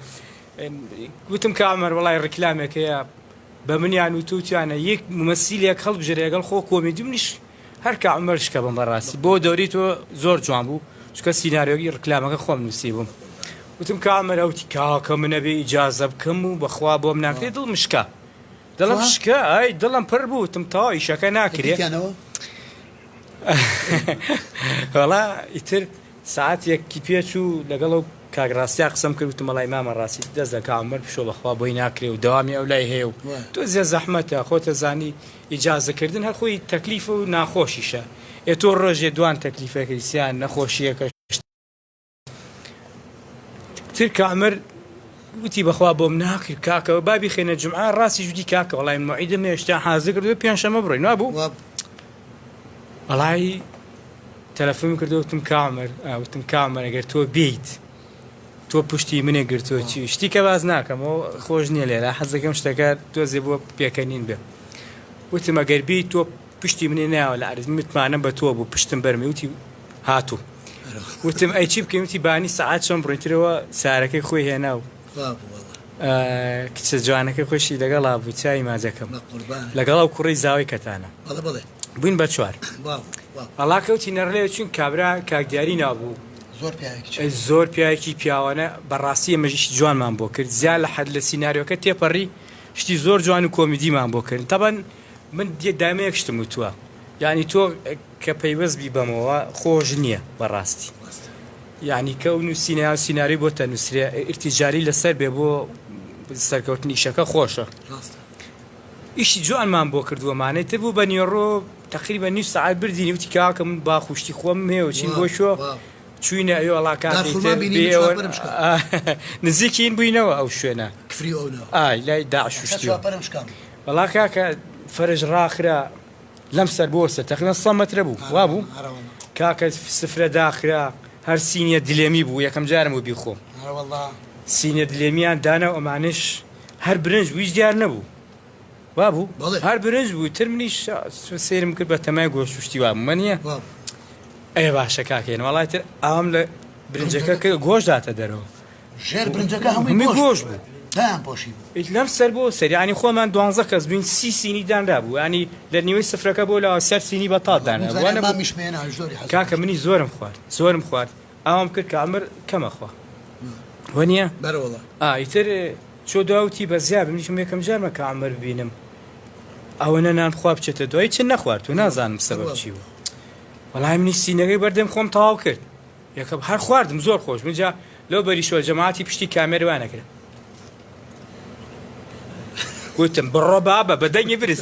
وتم کاک عومەر وەڵای ڕیکلامێک هەیە بە منیان وتوتیانە یەک مومەسیلێک هەڵبژێرە لەگەڵ خۆ کۆمیدی منیش هەر کاک عومەر شکە بم بەڕاستی بۆ دەوری تۆ زۆر جوان بوو چونکە سیناریۆی ڕیکلامەکە خۆم نووسیبووم وتم کاک عومەر ئەوتی کاکە من ئەبێ ئیجازە بکەم و بەخوا بۆم ناکرێ دڵم شکا دڵم شکا ئای دڵم پڕ بوو وتم تەواو ئیشەکە ناکرێ دیتیانەوە؟ وەڵا ئیتر سەعات یەکی پێ چوو لەگەڵ ئەو کاک ڕاستیا قسەم کرد وتم وەڵای مامە ڕاستی دەست لە کاک عومەر بشۆ بەخوا بۆی ناکرێ و دەوامی ئەو لای هەیە و تۆزێ زەحمەتە خۆتە زانی ئیجازە کردن هەر خۆی تەکلیفە و ناخۆشیشە ئێ تۆ ڕۆژێ دوان تەکلیفەکەی سیان نەخۆشیەکە تر کامر وتی بەخوا بۆم ناکرد کاکە با بیخێنە جمعە ڕاستی وتی کاکە وەڵای موعیدم هێشتا حازر کردو پێنجشەممە بڕۆین وابوو وەڵای تەلەفۆنم کردو وتم کامر وتم کامر ئەگەر تۆ بیت تۆ پشتی منێ گرتووە چی شتی کە باز ناکەم ئەو خۆش نییە لێرە حەز دەکەم شتەکە تۆزێ بۆ پێکەنین بێ وتم ئەگەر بیت تۆ پشتی منێ ناوە لە عەرز متمانەم بە تۆ بوو پشتم بەرمی وتی هاتوو وتم ئەی چی بکەین وتی بانی سەعات چەند بڕۆین ترەوە سارەکەی خۆی هێنا و کچە جوانەکەی خۆشی لەگەڵا بوو چای ماجەکەم لەگەڵ ئەو کوڕی زاوی کەتانە بووین بە چوار ئەڵا کەوتی نەڕلێ چون کابرا کاک دیاری نابوو زۆر پیاوێکی پیاوانە بەڕاستی ئێمەژیشی جوانمان بۆ کرد زیا لە حەد لە سیناریۆکە تێپەڕی شتی زۆر جوان و کۆمیدیمان بۆ کرد تەبەن من دایمە یەک شتم وتووە یعنی تۆ کە پەیوەست بی بەمەوە خۆش نییە بەڕاستی یعنی کە ئەو نووسینە یان سیناریۆی بۆ تەنووسرێ ئیرتیجالی لەسەر بێ بۆ سەرکەوتنی ئیشەکە خۆشە ئیشی جوانمان بۆ کردووە مانەی تر بوو بە نیوەڕۆ تقریبا نیو سەعات بردینی وتی کاکە من باخ و شتی خۆم هەیە و چین بۆ شۆ چوینە ئەوێ وەڵا کاکە دارخورما ئیتر بینی بێ من ئەوە چوارپەرم شکا. نزیکین بووینەوە ئەو شوێنە کفری ئەو ناو. ئای لای داعش و کاکە شتی چوارپەرم شکا. وەڵا کاکە فەرش ڕاخرا لەم سەر بۆ سەر تەقریبا سە مەترە بوو وابوو کاکە سفرە داخرا هەر سینیە دلێمی بوو یەکەم جارم بوو بیخۆم سینیە دلێمیان دانا و ئەمانەش هەر برنج بوو هیچ دیار نەبوو وابوو هەر برنج بوو تر منیش سەیرم کرد بە تەمای گۆشت و شتی وابوو مەنیە ئەی باشە کاکێن وەڵای تر ئاوم لە برنجەکە کرد گۆشت داتە دەرەوە ژێر برنجەکە هەمووی گۆشت بوو دایان پۆشی بوو. ئیت لەم سەر بۆ سەر یانی خۆمان دوانزە کەس بووین سی سینی دانرابوو یانی لە نیوەی سفرەکە بۆ لاوە سەر سینی بەتاڵ دانرابوو وانە وانە بوو مامیشم هێنا زۆری حەزم کاکە منی زۆرم خوارد زۆرم خوارد ئاوام کرد کە عەمر کەمە خوا وەنیە بەرە وەڵا ئا ئیتر چۆ دوا وتی بە زیاب منیشم یەکەم جارمە کە عەمر ببینم ئەوەنە نان خوا بچێتە دوای چ نەخوارد و نازانم سەبەب چی بوو وەڵای منیش سینەکەی بەردەم خۆم تەواو کرد یەکەم هەر خواردم زۆر خۆش بوو جا لەو بەریشەوە جەماعەتی پشتی کامێر وایان ئەکرد وتم بڕۆ بابە بە دەنگی برز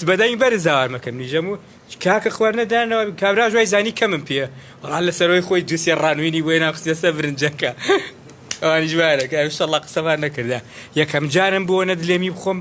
بە دەنگی بەرز هاوار مەکە منیژەم و کاکە خواردنە دانەوە کابراش وای زانی کەمم پێ وەڵا لەسەرەوەی خۆی دووسێ ڕانوینی بۆ هێنا خستە سەر برنجەکە. ئەوانیش وایە کە ئیشەڵڵا قسەمان نەکردا یەکەم جارم بووە نە دلێمی بخۆم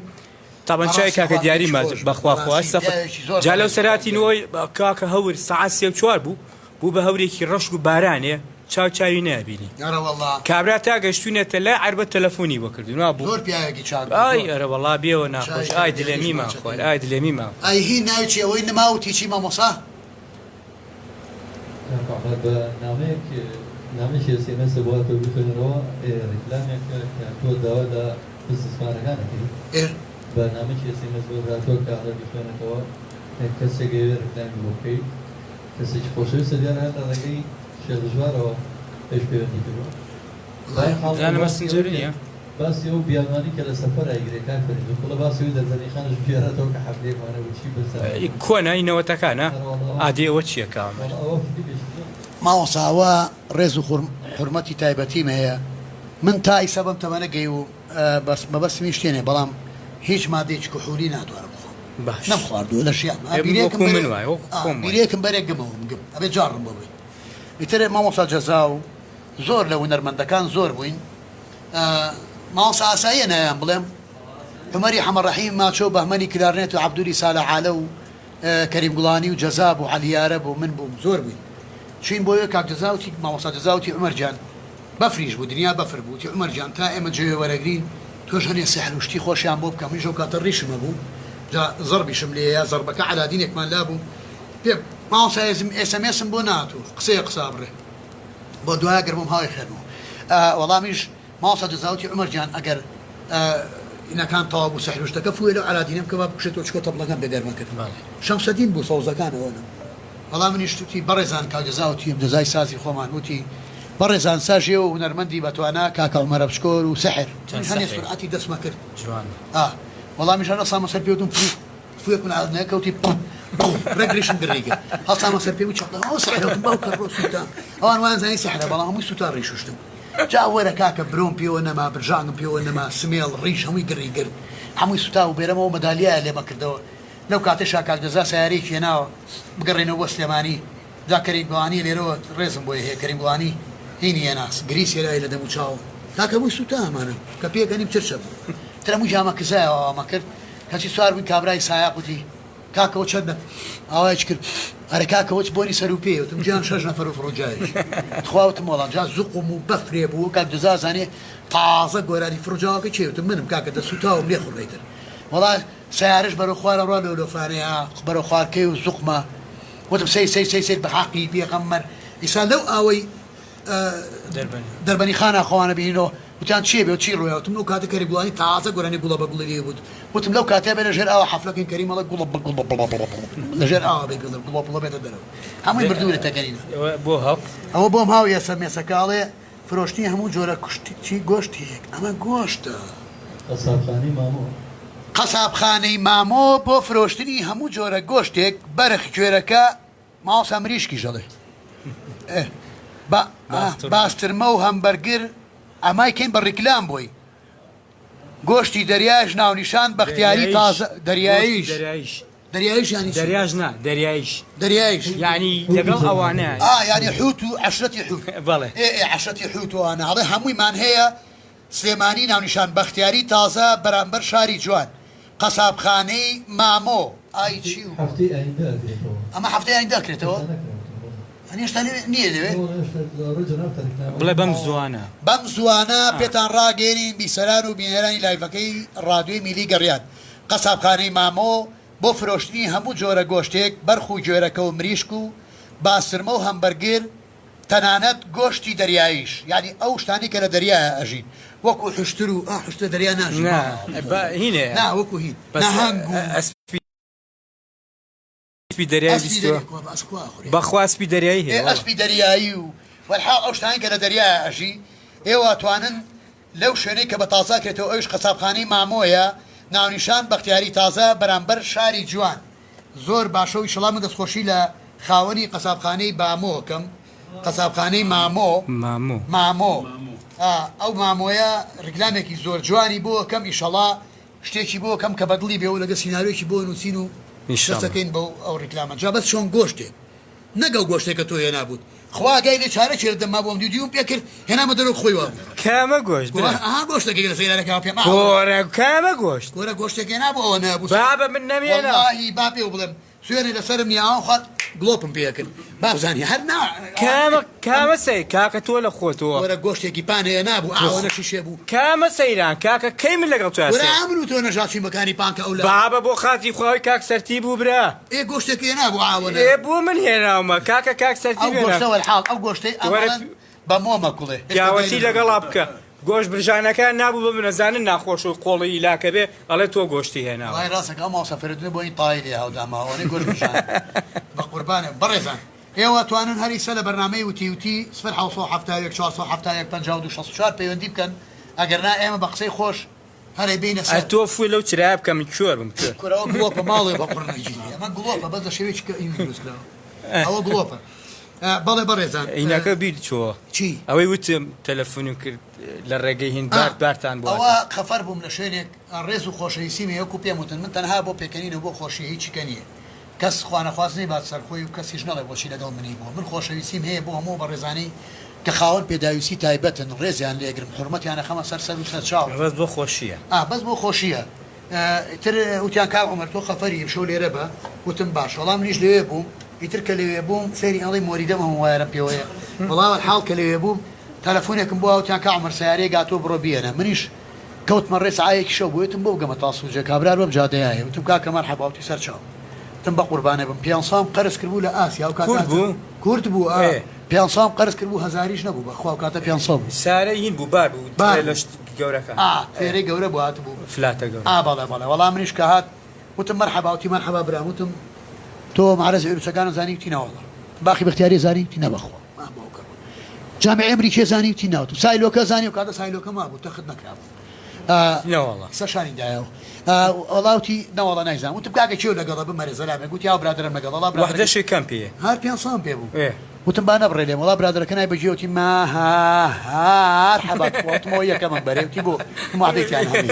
تابەن چای بەڕاستی کاکە دیاری خواردنێکی ما خۆش بوو بەخوا خوا بەڕاستی سەفر پیاوێکی زۆر جا لەو بەڕێز سەراتی بوو نۆی کاکە هەور سەعات سێ و چوار بوو بوو بە هەورێکی ڕەش و بارانێ چاو چاوی نابینی ئەرەوەڵا کابرا تا گەشتوینەتە لای عەربەت تەلەفۆنی بۆ کردوین وا بوو زۆر پیاوێکی چاک بوو ئای زۆر ئەرەوەڵا بێوە ناخۆش چای کاک ئای دیاریش دلێمیمان خوارد ماچەکەی ئای دلێمیمان خوارد. ئای هی ناوی چیە ئەوەی نما وتی چی مامۆسا؟ کاک عومەر بە نامەیەک نامەیەکی ئێس ئێم ئێس بۆ هاتووە بیخوێنەرەوە ڕیکلامێکە کە تۆ داوا لە بزنسمانەکان ئەکەی ئێ. بە نامەیەکی ئێس ئێم ئێس بۆت هاتووە کە ئەڵێ بیخوێنێتەوە کەسێک ئەیەوێ ڕیکلامی بۆ بکەیت کەسێکی خۆشەویستە دیارە هەر لە ڕێگەی شێخ دژوارەوە پێش پەیوەندی کردووە بەهەرحاڵ زانە باسی مەسنجەر ئەوەی کە نییە؟ باسی ئەو بیانوانەی کە لە سەفەر ئەیگرێ کاک فەریدون بڵێ باسی ئەوی دەربەندیخانش بگێڕێتەوە کە حەفلەیەکمان هەبوو چی بەسەر هاتبوو. کۆنە ی نەوەتەکانە ئەرەوەڵا ئەوە ئادەی ئەوە چیە کامەر. وەڵا ئەوە فلیمێکی زۆر. مامۆستا ئەوە ڕێز و حورمەتی تایبەتیم هەیە من تا ئیسا بەم تەمەنە گەیوم بەس مەبەستم هیچ شتێ نیە بەڵام هیچ مادەیەکی کحولی ناتوانم بخۆم باش نەم خواردووە لە ژیانما ئێ من بیرێکم وەکو بەرێ من وای وەکو ئا خۆم وای. بیرێکم بەرێ گمەوم گم ئەبێ جاڕم بۆ بێ ئیتر مامۆستا جەزا و زۆر لە هونەرمەندەکان زۆر بووین مامۆستا ئاساییە ناویان بڵێم عومەری حەمەڕەحیم ماچۆ و بەهمەنی کلارنێت و عەبدولی سالە عالە و کەریم گوڵانی و جەزا بوو عەلی یارە بوو من بووم زۆر بووین چوین بۆ وێ کاک جەزا وتی مامۆستا جەزا وتی عومەر گیان بەفریش بوو دنیا بەفر بوو وتی عومەر گیان تا ئێمە جەوێ وەرەگرین تۆش هەنێ سحر و شتی خۆشیان بۆ بکە منیش ئەو کاتە ڕیشم هەبوو جا زەڕبیشم لێیە زەڕبەکە عەلادینێکمان لابوو پێ مامۆستا ئێزم ئێس ئەم ئێسم بۆ نەهاتوو قسەیە قسە ئەبڕێ بۆ دوایە گەر بۆم هاوی خوێنمەوە وەڵا منیش مامۆستا جەزا وتی عومەر گیان ئەگەر ئینەکان تەواو بوو سحر و شتەکە فوێ لەو عەلادینە بکە با بکوشێتەوە چکۆ تەپڵەکەم پێ گەرمە کرد شەمسەدین بوو سەوزەکان ئەوە نەبوو وەڵا منیش وتی بەڕێزان کاک جەزا وتی جەزای سازی خۆمان وتی بەڕێزان ساژێ و هونەرمەندی بەتوانا کاکە عومەرە بچکۆر و سحر چەند منیش هەنێ سحرێک سورعەتی دەستمە کرد جوان ئا وەڵا منیش هەر هەڵسامە سەر پێ وتم فوو فوویەکم لە عەرز نەکەوتی پڕ بڕ ڕێک ڕیشم گڕی گرت هەڵسامە سەر پێ و چەقڵە ئەوە سحرە وتم باوکە ڕۆ سووتام ئەوان وایان زانی سحرە بەڵام هەمووی سووتا ڕیش شوشتم جا وەرە کاکە برۆم پێوە نەما برژانگم پێوە نەما سمێڵ ڕیش هەمووی گڕی گرت هەمووی سوتا و بێرەمەوە مەدالیایە لێمە کردەوە لەو کاتەشا کاک جەزا سەیارەیەکی هێناوە بگەڕێنەوە بۆ سلێمانی جا کەریم گۆانی لێرەوە ڕێزم بۆی هەیە کەریم گۆانی هینی هێنا گریس هێرای لە دەم و چاوم کاکە هەمووی سوتا ئەمانە کە پێکەنیم چرچە بوو تر هەموو جامە کزایەوە ئاوامە کرد کەچی سوار بووین کابرای سایەق وتی کاکە ئەوە چەند نەفەر ئاوایەکی کرد ئەرێ کاکە وەچ بۆنی سەر و پێیە وتم گیان شەش نەفەر و فڕوجاوێکی تخوا وتم وەڵا جا زوقم و بەفرێ بوو کاک جەزا زانێ تازە گۆرانی فڕوجاوەکە کێ وتم منم کاکە دەسوتاوم لێ خوڕێ تر وەڵا سەیارەش بەرەو خوار ئەڕوا لۆلۆفانەیە بەرەو خوارکەی و زوقمە وتم سەیر سەیر سەیر سەیر بە حەقی پێغەمبەر ئیسا لەو ئاوەی دەربەنی خانا خۆمانە بینینەوە وتیان چیە بێ و چی ڕوویا وتم ئەو کاتە کەری گوڵانی تازە گۆرانی گوڵە بە گوڵی لێ بوت وتم لەو کاتە بێ لە ژێر ئاوە حەفلەکەین کەریم ئەڵێ گوڵە بە گوڵە بڵە بڵە بڵە لە ژێر ئاوە بێ بڵێ گوڵە بڵە بێتە دەرەوە هەمووی مردوورە تەگەرینە بۆ هەڵ ئەوە بۆم هاو ئێسە مێسەکە ئەڵێ فرۆشتنی هەموو جۆرە کوشتی چی گۆشتێک ئەمە گۆشتە. قەسابخانەی مامۆ. قەسابخانەی مامۆ بۆ فرۆشتنی هەموو جۆرە گۆشتێک بەرخ گوێرەکە مامۆستا مریشکیش ئەڵێ ئێ با باسترمە و هەمبەرگر ئەمای کەین بە ڕیکلام بۆی گۆشتی دەریایش ناونیشان بەختیاری تازە دەریاییش دەریاییش یانی چی؟ دەریاش نا دەریاییش دەریاییش یانی لەگەڵ ئەوانە ئا یانی حوت و عەشرەتی حوت بەڵێ ئێ ئێ عەشرەتی حوت و ئەوانە ئەڵێ هەموویمان هەیە سلێمانی ناونیشان بەختیاری تازە بەرامبەر شاری جوان قەسابخانەی مامۆ ئای چی و هەفتەی ئایندە ئەکرێتەوە. ئەمە هەفتەی ئایندە ئەکرێتەوە؟ هێشتا نەکراوەتەوە بەڵێ. یانی هێشتا لەوێ نییە لەوێ؟ نە وەڵا هێشتا لە ڕووی جەنابتا ڕیکلامەکە بڵێ بەم زووانە. بەم زووانە پێتان ڕاگەیەنین بیسەران و بینەرانی لایڤەکەی ڕادیۆی میلی گەڕیان قەسابخانەی مامۆ بۆ فرۆشتنی هەموو جۆرە گۆشتێک بەرخ و گوێرەکە و مریشک و باسترمە و هەمبەرگر تەنانەت گۆشتی دەریاییش یانی ئەو شتانەی کە لە دەریایا ئەژین وەکو حوشتر و ئا حوشتر لە دەریا ناژی نا با هینێ نا وەکو هین بەس نەهەنگ و ئەسپی دەریایی ئەسپی بیستوە دەریا کوا بە ئەسپ کوا ئەخورێ بەخوا ئەسپی دەریایی ئێ هەیە وەڵا. ئەسپی دەریایی و وەلحاڵ ئەو شتانەی کە لە دەریایا ئەژی ئێوە ئەتوانن لەو شوێنەی کە بە تازە ئەکرێتەوە ئەویش قەسابخانەی مامۆیە ناونیشان بەختیاری تازە بەرامبەر شاری جوان زۆر باشە و ئیشەڵا من دەستخۆشی لە خاوەنی قەسابخانەی بامۆ ئەکەم قەسابخانەی مامۆ مامۆ. مامۆ ئا ئەو مامۆیە ڕیکلامێکی زۆر جوانی بۆ ئەکەم ئیشەڵا شتێکی بۆ ئەکەم کە بەدڵی بێ و لەگە سیناریۆیەکی بۆ نووسین و ئیشەڵا. دەست ئەکەین بەو ئەو ڕیکلامە جا بەس چۆن گۆشتێک نەک ئەو گۆشتێک کە تۆ هێنابووت. خوا ئاگای لێ چارە کێ لە دەمما بووم دیو دیوم پێ کرد هێنامە دەرەوە خۆی وابوو. کامە گۆشت برا؟ ئەها گۆشتەکەی لە سەیارەکەوە پێم ئا. کۆرە کامە گۆشت؟ کۆرە گۆشتێک هێنابوو ئەوە نەبوو. بابە من نەمێنا. وەڵاهی با پێو بڵێم سوێنێ لەسەرم نیە ئاوام خوارد گڵۆپم پێ کرد بابزانی هەر نا. کامە کامە سەی کاکە تۆ لە خۆتەوە. کۆرە گۆشتێکی پان هێنابوو ئا ئەوەنە شیشێ بوو. کامە سەیران کاکە کەی من لەگەڵ تۆیا کورە سەیر. ئەمن و تۆ نەژاد چوین بە کانی پان کە ئەو لە. بابە بۆ خاتری خوا ئەوەی کاک سەرتیپ بوو برا. ئێ گۆشتێکی هێنابوو ئاوەنە. ئێ بۆ من هێناومە کاکە کاک سەرتیپ ئەو هێنا. گۆشتە وەلحاڵ ئەو گۆشتەی وەرە ئەمەڵەن بە مۆمە کوڵێ هێشتا پیاوەتی دای لەگەڵا بکە گۆشت برژانەکان نابوو بە من ئەزانن ناخۆشە و قۆڵی ئیلاکە بێ ئەڵێ تۆ گۆشتی هێناوە. وەڵای ڕاستەکە ئەو مامۆستا فەرەدونە بۆنی تای لێ هاودامە ئەوەنەی گۆشت برژانە بە قوربانێ بەڕێزان ئێوە توانن هەر ئیسە لە بەرنامەی وتی وتی سفر 771 471 52 64 پەیوەندی بکەن ئەگەر نا ئێمە بە قسەی خۆش هەر ئەیبەینە سەر. ئەتۆ فوو لەو چرایە بکە من کوێر بم کوێر. کورە ئەوە گڵۆپە ماڵێ بە قوڕ نەگیرێ ئەمە گڵۆپە بەس لە شێوەیەکی کە ئین دروست کراوە ئەوە گڵۆپە بەڵێ بەڕێزان. هینەکە بیر چۆوە چی؟ ئەوەی وتم تەلەفونم کرد لە ڕێگەی هین بارت بارتان بۆ ئەوە خەفەر بووم لە شوێنێک ڕێز و خۆشەویستیم هەیە وەکو پێم وتن من تەنها بۆ پێکەنین و بۆ خۆشی هیچی کە نییە کەس خوانەخواست نەیبات سەر خۆی و کەسیش نەڵێ بۆچی لەگەڵ منی بووە من خۆشەویستیم هەیە بۆ هەموو بەڕێزانەی کە خاوەن پێداویستی تایبەتن ڕێزیان لێگرم حورمەتیان ئەخەمە سەر سەر و سەر چاو. بەس بۆ خۆشیە. ئا بەس بۆ خۆشیە ئیتر وتیان کاک عومەر تۆ خەفەری ئیمشەو لێرە بە وتم باشە وەڵا منیش لەوێ بووم ئیتر کە لەوێ بووم سەیری ئەڵێی مۆریدەم هەموو وایەرم پێوەیە وەڵا وەلحاڵ کە لەوێ بووم تەلەفونێکم بۆ وتیان کاک عومەر سەیارەیەک هاتووە بڕۆ بیەنە منیش کەوتمە ڕێ سەعایەکی شەو بوو وتم بۆ بگەمە تاسوجە کابرا بەم جادەیایە وتم کاکە مەرحەبا وتی سەرچاو وتم بەقوربانێ بم پێنسام قەرز کردبوو لە ئاسیا ئەو کاتە کورد بوو؟ کورد بوو ئا ئێ. پێنسام قەرز کردبوو هەزاریش نەبوو بەخوا ئەو کاتە پێنسەد بوو. سارەی هین بوو بار بوو بار ترێ بوو لە شت گەورەکان. ئا ترێرەی گەورە بوو هاتبوو. فلاتە گەورە. ئا بەڵێ بەڵێ وەڵا منیش کە هات وتم مەرحەبا وتی مەرحەبا برام وتم تۆ مەعرەزی عروسەکانت زانی وتی نەوەڵا باخی بەختیاری زانی وتی نە بەخوا جامیعەی ئەمریکیە زانی وتی نا وتم سایلۆکە زانی ئەو کاتە سایلۆکە مابوو تەخت نەکرابوو نەوەڵا سەر شانی دایەوە وەڵا وتی نەوەڵا نایزانم وتم کاکە کێو لەگەڵە بمەرێ زەلامێک وتی ئاو برادەرم لەگەڵ وەڵا برادەرەکەی وەحدەشی کەم پێیە هەر پێنسەم پێ بوو ئێ وتم با نەبڕێ لێم وەڵا برادەرەکە نای بەگوێ وتی ماهارحەبا تخوا وتم ئەوە یەکەمم بەرێ وتی بۆ وتم وەعدەی تیان هەمووی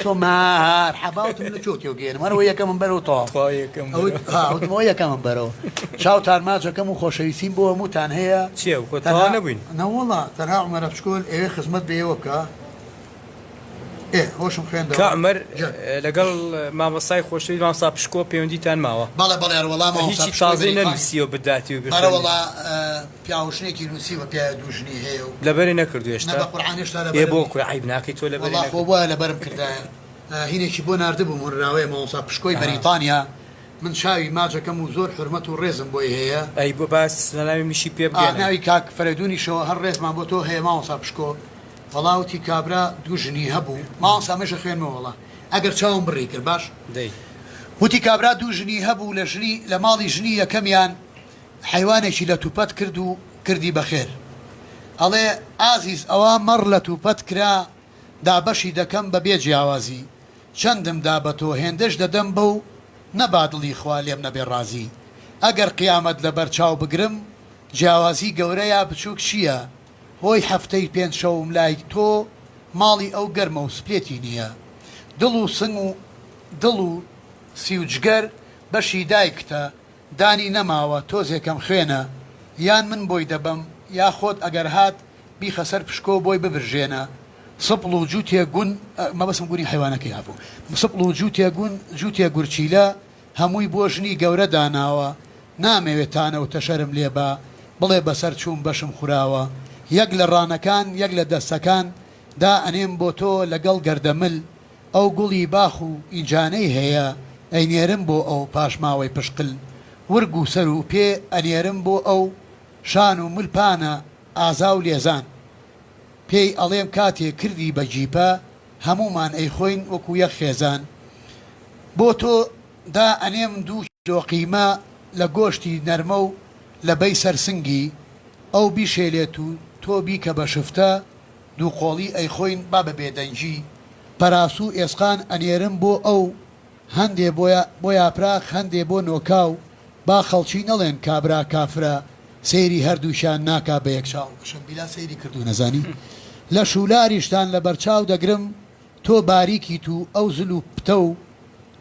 تۆ ماهارحەبا وتم لە کوێ تێو گەیەنم هەر ئەوە یەکەمم بەرەوە تەواو تخوا یەکەم ئەوت بەرەوە ها وتم ئەوە یەکەمم بەرەوە چاوتان ماچەکەم و خۆشەویستیم بۆ هەمووتان هەیە چیە خۆ تەنها تەواو نەبووین نەوەڵا تەنها عومەرە بچکۆل ئەوێ خزمەت بە ئێوە بکا ئێ هۆشم خوێندەوە کا عومەر جا. لەگەڵ مامۆستای خۆشەویست مامۆستا پشکۆ پەیوەندیتان ماوە؟ بەڵێ بەڵێ ئەروەڵا مامۆستا هیچی پشکۆی تازەی بەریتانی نەنووسیوە بداتی و بخوێنی؟ ئەرەوەڵا پیاوژنێکی نووسیوە پیاوێ دوو ژنی هەیە و لەبەری نەکردووە نە هێشتا؟ بە قورعان هێشتا ئێ لەبەرم بۆ کورە عەیب ناکەی تۆ لەبەری وەڵا خۆ نەکردووە؟ بوایە لەبەرم کردایە هینێکی بۆ ناردبووم هۆنراوەیە مامۆستا پشکۆی ئەها. بەریتانیا من چاوی ماچەکەم و زۆر حورمەت و ڕێزم بۆی هەیە. ئەی بۆ با سەلامی میشی پێ ئا بگەنە. ناوی کاک فەرەیدونیشەوە هەر ڕێزمان بۆ تۆ هەیە مامۆستا پشکۆ. وەڵا وتی کابرا دوو ژنی هەبوو مامۆستا ئەمەش ئەخوێنمەوە وەڵا ئەگەر چاوم بڕی کرد باش دەی. وتی کابرا دوو ژنی هەبوو لە ژنی لە ماڵی ژنی یەکەمیان حەیوانێکی لەتوپەت کرد و کردی بەخێر ئەڵێ ئازیز ئەوە مەڕ لەتوپەت کرا دابەشی دەکەم بە بێ جیاوازی چەندم دا بە تۆ هێندەش دەدەم بەو نەبا دڵی خوا لێم نەبێ ڕازی ئەگەر قیامەت لەبەر چاو بگرم جیاوازی گەورە یا بچوک چیە هۆی هەفتەی پێنج شەوم لای تۆ ماڵی ئەو گەرمە و سپلێتی نییە دڵ و سنگ و دڵ و سی و جگەر بەشی دایکتە دانی نەماوە تۆزێکەم خوێنە یان من بۆی دەبەم یا خۆت ئەگەر هات بیخە سەر پشکۆ بۆی ببرژێنە سپڵ و جووتێ گون مەبەستم گونی حەیوانەکەی هەبوو سپڵ و جووتێ گون جووتێ گورچیلە هەمووی بۆ ژنی گەورە داناوە نامەوێ تانە و تەشەرم لێ با بڵێ بەسەر چووم بەشم خوراوە یەک لە ڕانەکان یەک لە دەستەکان دا ئەنێم بۆ تۆ لەگەڵ گەردەمل ئەو گوڵی باخ و ئینجانەی هەیە ئەینێرم بۆ ئەو پاشماوەی پشقل ورگ و سەر و پێ ئەنێرم بۆ ئەو شان و مل پانە ئازا و لێزان پێی ئەڵێم کاتێ کردی بە گیپە هەموومان ئەیخۆین وەکو یەک خێزان بۆ تۆ دا ئەنێم دوو کیلۆ قیمە لە گۆشتی نەرمە و لەبەی سەر سنگی ئەو بیشێلێت و تۆ بیکە بە شفتە دوو قۆڵی ئەیخۆین با بە بێدەنگی پەراسوو ئێسقان ئەنێرم بۆ ئەو هەندێ بۆ یاپراخ هەندێ بۆ نۆکاو با خەڵکی نەڵێن کابرا کافرە سەیری هەردووکیان ناکا بە یەک چاو شەمبیلا سەیری کردوونە زانی لەش و لاریشتان لەبەرچاو دەگرم تۆ باریکیت و ئەو زل و پتەو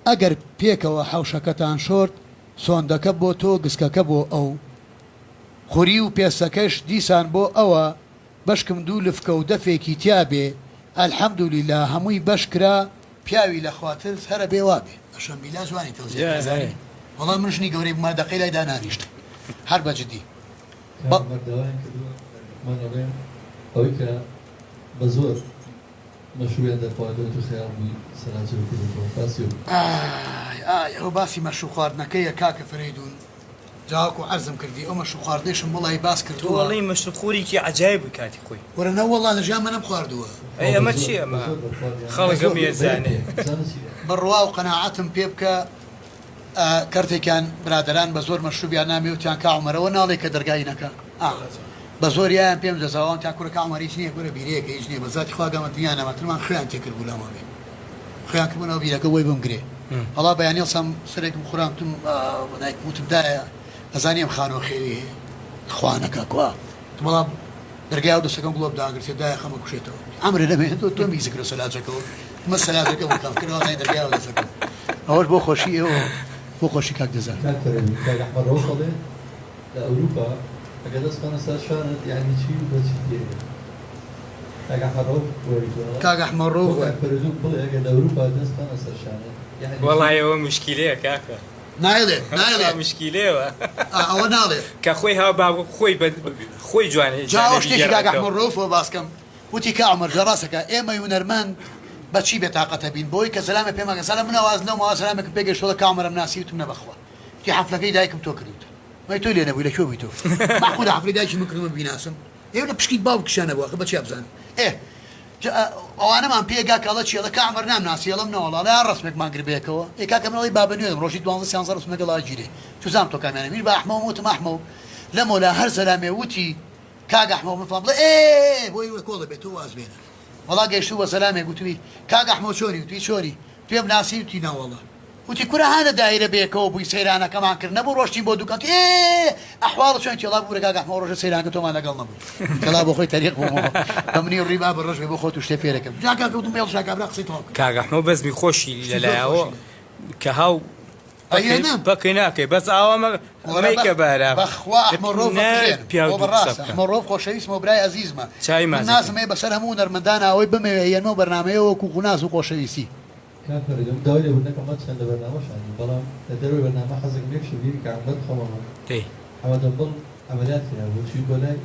ئەگەر پێکەوە حەوشەکەتان شۆرد سۆندەکە بۆ تۆ گسکەکە بۆ ئەو. خوری و پێستەکەش دیسان بۆ ئەوە بەشکم دوو لفکە و دەفێکی تیا بێ الحمدللە هەمووی بەش کرا پیاوی لە خوا ترس هەرە بێ وابێ ئەشەمبیلا جوانی تەوزیع کرد ئەزانی وەڵا من ژنی گەورەی بوومایە دەقەی لای دانانیشتم هەر بە جدی بە. کاک عومەر داوایان کردووە لە لوقمان ئەڵێن ئەوەی کە بە زۆر مەشروبیان دەرخواردووە تۆ خەیاڵ بووی سەلاجەو کردۆتەوە باسی ئەو بکە. ئای ئای ئەوە باسی مەشروب خواردنەکەیە کاکە فەرەیدوون. جا وەکو عەرزم کردی ئەو مەشروب خواردنەیشم وەڵایی باس تۆ کردووە. ئەڵێی مەشروب خۆرێکی عەجایب بووی کاتی خۆی. وەرە نەوەڵا لە ژیانما نەمخواردووە. ئەی ئەمە چیە ئەمە خەڵک هەمووی ئەزانێ. بڕوا و قەناعەتم پێ بکە کەرتێکیان برادەران بە زۆر مەشروبیان نامێ وتیان کا عومەر ئەوە ناڵێی کە دەرگای نەکا ئا بە زۆر یایان پێم جەزاوە وتیان کورە کا عومەر هیچ نیە کورە بیرەیەکە هیچ نیە بە زاتی خوا گەمە دنیا نەما ترمان خوێیان تێ کردبوو لامان بێ خوێیان کردبوو ناو بیرەکە وەی بمگرێ وەڵا بەیانی هەڵسام سەرێکم خورام وتم بە دایکم وتم دایە ئەزانی ئەم خانووە خێوی هەیە خوا نەکا کوا وتم وەڵا دەرگای ئەو دەسەکەم گڵۆپ داگرتێ دایە خەمە کوشێتەوە عەمرێ نەمێنێت تۆ تۆم هیزی کردە سەلاجەکەوە وتم سەلاجەکە بوو کام کردەوە زانی دەرگای ئەو دەسەکەم ئەوەش بۆ خۆشی ئێوە بۆ خۆشی کاک دەزان. کاک فەرەیدون کاک ئەحمەد ڕەوف ئەڵێ لە ئەوروپا ئەگەر دەست بخەنە سەر شانت یانی چی و بە چی تێیە کاک ئەحمەد ڕەوف وەری تۆ ئەڵێ کاک ئەحمەد ڕەوف بۆ کاک فەرەیدون بڵێ ئەگەر لە ئەوروپا دەست بخەنە سەر شانت یانی چی؟ وەڵای ئەوە مشکیلەیە کاکە. نایڵێ نایڵێ ئەوە مشکیلەیەوە ئا ئەوە ناڵێ. کە خۆی هاو باوک خۆی بە خۆی جوانێ جا ئەوە جانەبی شتێکی کاک گێڕێتەوە. ئەحمەد ڕەوفەوە باس کەم وتی کا عومەر جا ڕاست ئەکا ئێمەی هونەرمەند بە چی بێتاقەتە بین بەوەی کە سەلامێ پێمان کە سەلام من ئاواز لەو ماوە سەلامێکم پێ گەیشتووە کا عومەرم ناسی وتم نە بەخوا وتی حەفلەکەی دایکم تۆ کردووتە مەی تۆی لێ نەبووی لە کوێ بووی تۆ مەعقولە حەفلەی دایکی من کردوومە بیناسم ئێوە لە پشکی باوکیشیان نەبوو ئەخە بە چیا بزانم ئێ جا ئەوانەمان پێ گا کە ئەڵێ چی ئەڵێ کا عومەر نامناسی ئەڵێم نەوەڵا ئەڵێ ها ڕەسمێکمان گرت بەیەکەوە ئێ کاکە من ئەڵێی بابە نوێم ڕۆژی دوانزە سیانزە ڕەسم لەگەڵ ئاگیرێ چوزانم تۆ کامیانە منیش بە ئەحمەوم وتم ئەحمەو لەمەولا هەر زەلامێ وتی کاک ئەحمەو من فڵان بڵێ ئێ بۆی وە کۆڵە بێ تۆ واز بێنە وەڵا گەیشتوو بە زەلامێک وتوی کاک ئەحمەو چۆنی وتوی چۆنی پێم ناسی وتی نەوەڵا وتی کورە هانە دایرە بەیەکەوە بووین سەیرانەکەمان کرد نەبوو ڕۆشتین بۆ دوکان وتی ئێ ئەحواڵت چۆن کێڵا ببورە کاک ئەحمەو ڕۆژە سەیرانکە تۆمان لەگەڵ نەبووی کێڵا بۆ خۆی تەریق بوومەوە بە منی ڕووی با بە ڕەش بێ بۆ خۆت و شتێ فێرەکەم جا کاکە وتم بێڵ شا کابرا قسەی تەواو کرد کاک ئەحمەو بەزمی خۆشی شتی زۆر لەلایەوە خۆشی لە کە هاو ئەیە نا پەکەی ناکەی بەس ئاوا مە وەرە مەیکە بارە بەخوا ئەحمە ڕۆف نە ئەکوژێنم پیاو ئەوە دوو قسە بەڕاستە بکە ئەحمە ڕۆف خۆشەویستمە و برای ئەزیزمە چاوی من ماچەکەم. نازم هەیە بەسەر هەموو هونەرمەندانا ئەوەی بمەوێ یەنمەو بەرنامەیە وەکو خوناز و خۆشەویستی. کاک فەرەیدون داوای لێبوردن ئەکەم هەرچەند لە بەرنامەشا نیم بەڵام لە دەرەوەی بەرنامە حەزەکەم یەک شت بیری کاک عومەر بخەمەوە دەی. حەمە دەمبڵ عەمەلیات کرابوو چوین بۆ لای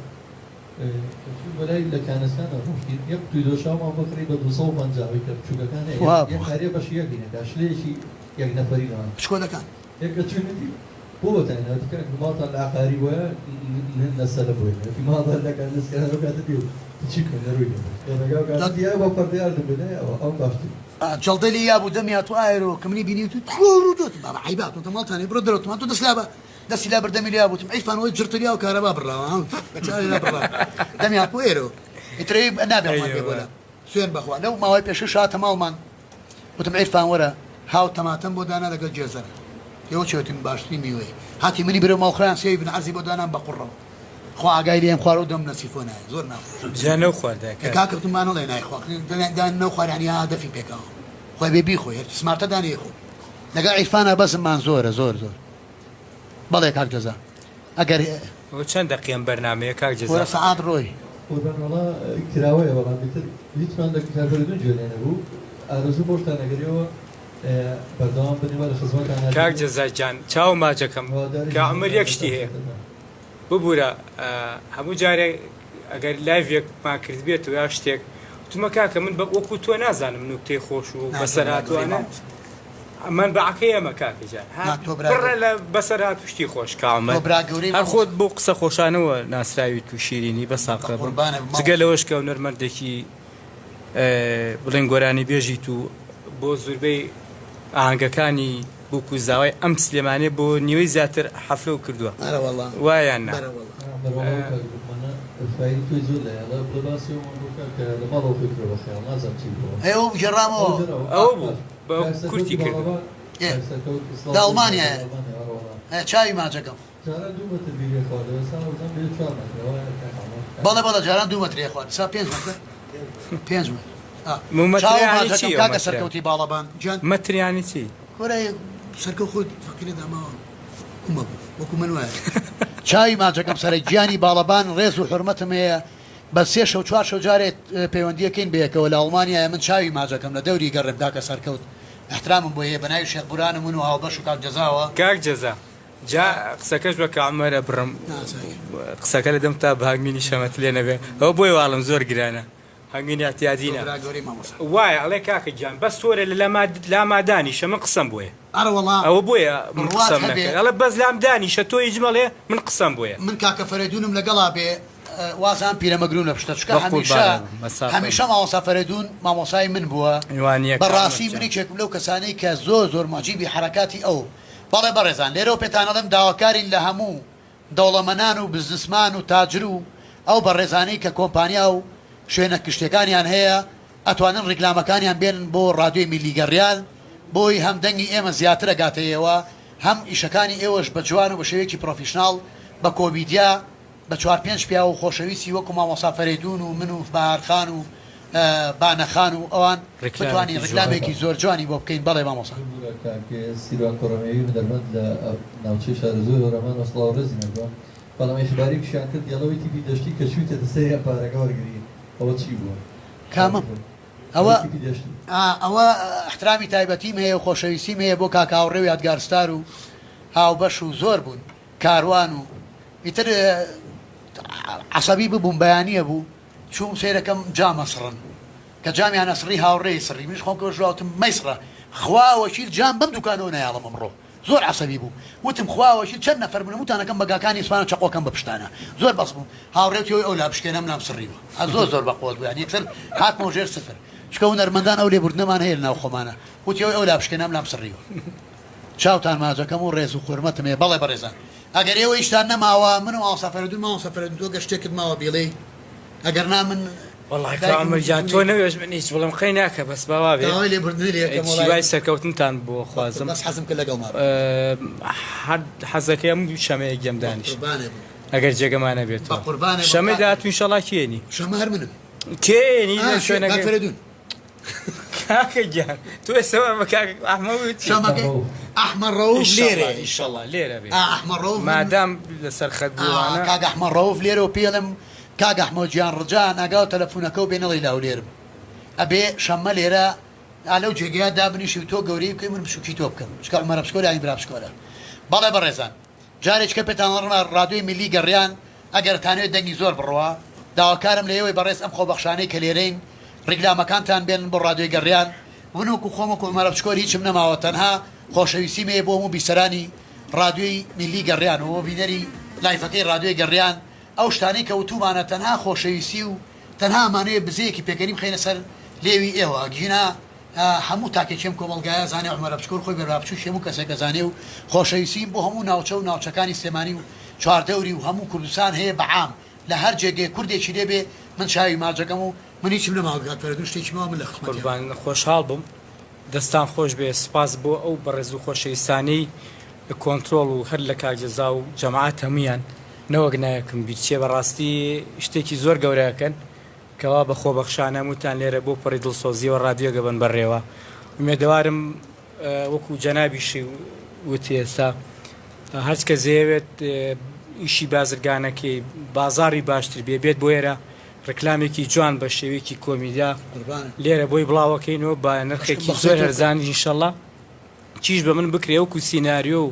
کە چوین بۆ لای لە کانەسکانە ڕۆشتین یەک قوتوی دۆشاومان بۆ کڕی بە 250 ئەوەی کە بچوکەکان هەیە وا یەک بوو. قاریە بەشی یەک هینەکا شلەیەکی یەک نەفەری لەوان. بچکۆلەکان. یەک کە چوین وتی بۆ بۆتان هێنا وتی کاک ماڵتان لە عەقاری بۆیە نەسەلە بۆ هێنا وتی ماڵتان لە کانەسکانە ئەو کاتە دی وتی چی بکەم لە ڕووی لێ بوو لە ڕێگا ئەو کاتە دی یا بۆ پەردەی ئاردم بێ نایەوە ئەوم باشتر بوو. جەڵدەی لێ یابوو دەمی هاتوو ئایرۆ کە منی بینی وتی تخوا وتم بابە عەیبە تۆ ماڵتان هەیە بڕۆ دەرەوە وتم تۆ دەست لابە دەستی لابرد دەمی لێ یابوو وتم عیرفان وەی جڕتە لێ یاوە کارەبا بڕاوە ها بە چاوی لا بڕاوە دەمی هاتبوو ئێرۆ ئیتر ئەوی نابێ ڕوان بێ بۆ لا سوێن بەخوا لەو ماوەی پێشووش هاتە ماڵمان وتم عیرفان وەرە هاو تەماتەم بۆ دانا لەگەڵ گێزەرە ئێوە چی وتم باشترین میوەیە هاتی منی برەو ماڵ خۆیان سێوی بن عەرزی بۆ دانام بە قوڕەوە خوا ئاگای لێم خوارەو دەم لە سیفۆنایە زۆر ناخۆشە. جا نەوخواردایە کاکە. کاکە وتم با نەڵێ نایخوا دان نەوخوارد یانی ها دەفی پێکاوە خۆی بێ بیخۆی هەرچی سمارتە دانێ خۆ لەگەڵ عیرفانا بەزممان زۆرە زۆر زۆر بەڵێ کاک جەزا ئەگەر ئەوە چەند دەقی ئەم بەرنامەیە کاک جەزا؟ وەرە سەعات ڕۆی. قوربان وەڵا کراوەیە بەڵام ئیتر هیچمان لە کاک فەریدون گوێ لێ نەبوو ئارەزوو بۆشتان ئەگەر ئێوە بەردەوام بن ئێمە لە خزمەتان کاک جەزا گیان چاو ماچەکەم هەواداری کە عومەر یەک شتی هەیە ببورە هەموو جارێک ئەگەر لایڤێکمان کردبێت و یا شتێک وتمە کاکە من بە وەکو تۆ نازانم نوکتەی خۆش و بەسەرهاتوانە منبعەکەی ئەمە کاکە جان پڕە لە بەسەرهات و شتی خۆش کاومە هەر خۆت بۆ قسە خۆشانەوە ناسراویت و شیرینی بە ساقە جگە لەوەش کە هونەرمەندێکی بڵێن گۆرانی بێژیت و بۆ زوربەی ئاهەنگەکانی بوک و زاوای ئەم سلێمانیە بۆ نیوەی زیاتر حەفلەو کردوە وایە یان نا؟ ئەوە بوو بە کورتی کردم. لە ئەڵمانیایە چاوی ماچەکەم. جاران دوو مەتر بیری خواردەوە ئێستا وەبزانم بێ چوار مەترە وایە کاک عەمەر. بەڵێ بەڵێ جاران دوو مەتری ئەخوارد ئێستا پێنج مەترە پێنج مەتر ئا مەتر چاوم یانی ماچەکەم چی ئەو کاکە مەترە؟ سەرکەوتی باڵەبان گیان. مەتر یانی چی؟ کورە سەرکەوت خۆی فەقیرە داماوە کومە بوو. وەکو من وایە چاوی ماچەکەم سەرە گیانی باڵەبان ڕێز و حورمەتم هەیە بە سێ شەو چوار شەو جارێ پەیوەندیەکەین بەیەکەوە لە ئەڵمانیایە من چاوی ماچەکەم لە دەوری گەڕێم کاکە سەرکەوت احترامم بۆی هەیە بەناوی شێخ بوران و من و هاوبەش و کاک جەزاوە. کاک جەزا جا قسەکەش بە کاک عومەر ئەبڕم قسەکە لە دەمتا بە هەنگوینی شەمەت لێ نەبێ ئەوە بۆیە واڵم زۆر گرانە هەنگوینی اعتیادی نا برا گەورەی مامۆستا. وایە ئەڵێ کاکە گیان بەس تۆرە لە لاما دانیشە من قسەم بۆیە ئەرەوەڵا ئەوە بۆیە من بڕوات قسەم هەبێ. نەکرد ئەڵێ بەس لام دانیشە تۆ هیچ مەڵێ من قسەم بۆیە. من کاکە فەرەیدونم لەگەڵا بێ وازان پیرەمەگرون لە پشتە چونکە هەمیشە بەقوربانت بم مەسافەی. هەمیشە مامۆستا فەرەیدون مامۆسای من بووە وانیە کاک بەڕاستی عومەر من گیان. یەکێکم لەو کەسانەی کە زۆر زۆر موعجیبی حەرەکاتی ئەوم بەڵێ بەڕێزان لێرەوە پێتان ئەڵێم داواکارین لە هەموو دەوڵەمەنان و بزنسمان و تاجر و ئەو بەڕێزانەی کە کۆمپانیا و شوێنە گشتیەکانیان هەیە ئەتوانن ڕیکلامەکانیان بێنن بۆ ڕادیۆی میللی گەڕیان بۆی هەم دەنگی ئێمە زیاتر ئەگاتە ئێوە هەم ئیشەکانی ئێوەش بە جوان و بە شێوەیەکی پرۆفیشناڵ بە کۆمیدیا بە چوار پێنج پیاو و خۆشەویستی وەکو مامۆستا فەرەیدوون و من و بەهار خان و بانە خان و ئەوان بتوانین ڕیکلامێکی جوان. ڕیکلامێکی زۆر جوانی بۆ بکەین بەڵێ مامۆستا. ببورە کاک سیروان کۆڕەمێوی هونەرمەند لە ناوچەی شارەزوور هەورامان سڵاو ڕێزی ناردوە بەڵام ئیخباریکشیان کرد یەڵەوەی تیپی دەشتی کە چویتەتە سەریان پارەکە وەرگری ئەوە چی بووە کامە کاک ئەوە ئەوەی تیپی دەشتی. ئا ئەوە ئیحترامی تایبەتیم هەیە و خۆشەویستیم هەیە بۆ کاک هاوڕێ و یادگار ستار و هاوبەش و زۆر بوون کاروان و ئیتر عەسەبی ببووم بەیانیە بوو چووم سەیرەکەم جام ئەسڕن کە جامیان ئەسڕی هاوڕێی سڕی منیش خۆم کەوە ژوورا وتم مەیسڕە خوا وەکیل جام بەم دوکانەوە نایەڵم ئەمڕۆ زۆر عەسەبی بووم وتم خوا وەکیل چەند نەفەر بوون هەمووتان ئەکەم بە گاکانی ئیسفان و چەقۆکەم بە پشتانە زۆر بەس بووم هاوڕێ وتی ئەوەی ئەولا بشکێنە ئەم لام سڕیوە زۆر زۆر بە قوەت بوو یانی یەکسەر هاتمەوە ژێر سفر چونکە هونەرمەندان ئەو لێبوردنەمان هەیە لەناو خۆمانە وتی ئەوەی ئەولا بشکێنە ئەم لام سڕیوە چاوتان ماجەکەم و ڕێز و حورمەتم هەیە بەڵێ بەڕێزان ئەگەر ئێوە هیچتان نەماوە من و مامۆستا فەرەدون مامۆستا فەرەدون تۆ گەر شتێکت ماوە بیڵێی ئەگەر نا من وەڵای دایکم کامل گیان تۆ وتووی نەوێش من هیچ بڵێم قەی ناکە بەس با وابێ داوای لێبوردنی لێ ئەکەم وەڵای هیوای سەرکەوتنتان بۆ خوازم بەس حەزم کرد لەگەڵما بی هەر حەزەکەی هەموو شەمەیەک گێم دانیش بەقوربانێ بم ئەگەر جێگەمان نەبێتەوە بەقوربانێ بم شەمەی کاک داهاتوو ئینشەڵا کێنی شەمە هەر منم کێنی ئا لە شێ کاک شوێنەکەی فەرەدون کاکە گیان تۆ ئێستا بە کاک ئەحمەد وتی شەمەکەی ڕەوف. ئەحمەد ڕەوف ئینشەڵا لێرەیە ئینشەڵا لێرە بێ ئا ئەحمەد ڕەوف من مادام لەسەر خەت ئا بووانە کاک ئەحمەد ڕەوف لێرەوە پێی ئەڵێم کاک ئەحمەد گیان ڕجان ئاگاو تەلەفونەکەو بێ نەڵێی لە هەولێرم ئەبێ شەممە لێرە ئا لەو جێگەیە دابنیشی و تۆ گەورەی بکەی من بچوکی تۆ بکەم چونکە عومەرە بچکۆلە یانی برا بچکۆلە بەڵێ بەڕێزان جارێکیکە پێتان ئەڵێم ڕادیۆی میللی گەڕیان ئەگەر ئەتانەوێت دەنگی زۆر بڕوا داواکارم لە ئێوەی بەڕێز ئەم خۆبەخشانەی کە لێرەین ڕیکلامەکانتان بێنن بۆ ڕادیۆی گەڕیان من وەکو خۆم وەکو عومەرە بچکۆل هیچم نەماوە تەنها خۆشەویستیم هەیە بۆ هەموو بیسەرانی ڕادیۆی میللی گەڕیان و بۆ بینەری لایڤەکەی ڕادیۆی گەڕیان ئەو شتانەی کە وتومانە تەنها خۆشەویستی و تەنها ئەمانەوێ بزەیەکی پێکەنین بخەینە سەر لێوی ئێوە گینا هەموو تاکێکی ئەم کۆمەڵگایە زانێ عومەرە بچکۆل خۆی بەربا بچوکی هەموو کەسێک ئەزانێ و خۆشەویستیم بۆ هەموو ناوچە و ناوچەکانی سلێمانی و چواردەوری و هەموو کوردستان هەیە بە عام لە هەر جێگەیەک کوردێکی لێ بێ من چاوی ماچەکەم و من هیچم نەماوە کاک فەرەدون شتێکی ماوە من لە خزمەتیام. قوربان خۆشحاڵ بووم دەستان خۆش بێ سوپاس بۆ ئەو بەڕێز و خۆشەویستانەی کۆنترۆڵ و هەر لە کاک جەزا و جەماعەت هەموویان نەوەک نایەکم بیر چیە بەڕاستی شتێکی زۆر گەورە ئەکەن کەوا بە خۆبەخشانە هەمووتان لێرە بۆ پەڕی دڵسۆزیەوە ڕادیۆگە بەن بەڕێوە ئومێدەوارم وەکو جەنابیشی وتی ئێستا هەرچ کەس دەیەوێت ئیشی بازرگانەکەی بازاڕی باشتر بێ بێت بۆ ئێرە ڕیکلامێکی جوان بە شێوەیەکی کۆمیدیا لێرە بۆی بڵاوەکەینەوە بە نرخێکی زۆر هەرزانی ئینشەڵا چیش بە من بکرێ وەکو سیناریۆ و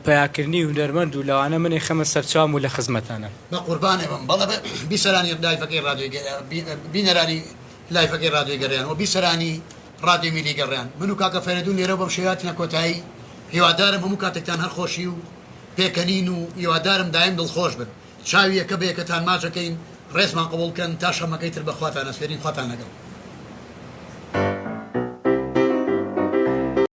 پەیاکردنی هونەرمەند و لەوانە من ئەیخەمە سەرچاوم و لە خزمەتانم. بە قوربانێ بم بەڵێ بیسەرانی لایڤەکەی ڕادیۆی بینەرانی لایڤەکەی ڕادیۆی گەڕیان و بیسەرانی ڕادیۆی میلی گەڕیان من و کاکە فەرەدون لێرەو بەم شێوەیە هاتینە کۆتایی هیوادارم هەموو کاتێکتان هەر خۆشی و پێکەنین و هیوادارم دایم دڵخۆش بن چاوی یەکە بە یەکەتان ماچ ئەکەین ڕێزمان قبوڵ کەن تا شەمەکەی تر بە خواتان ئەسپێرین خواتان لەگەڵ.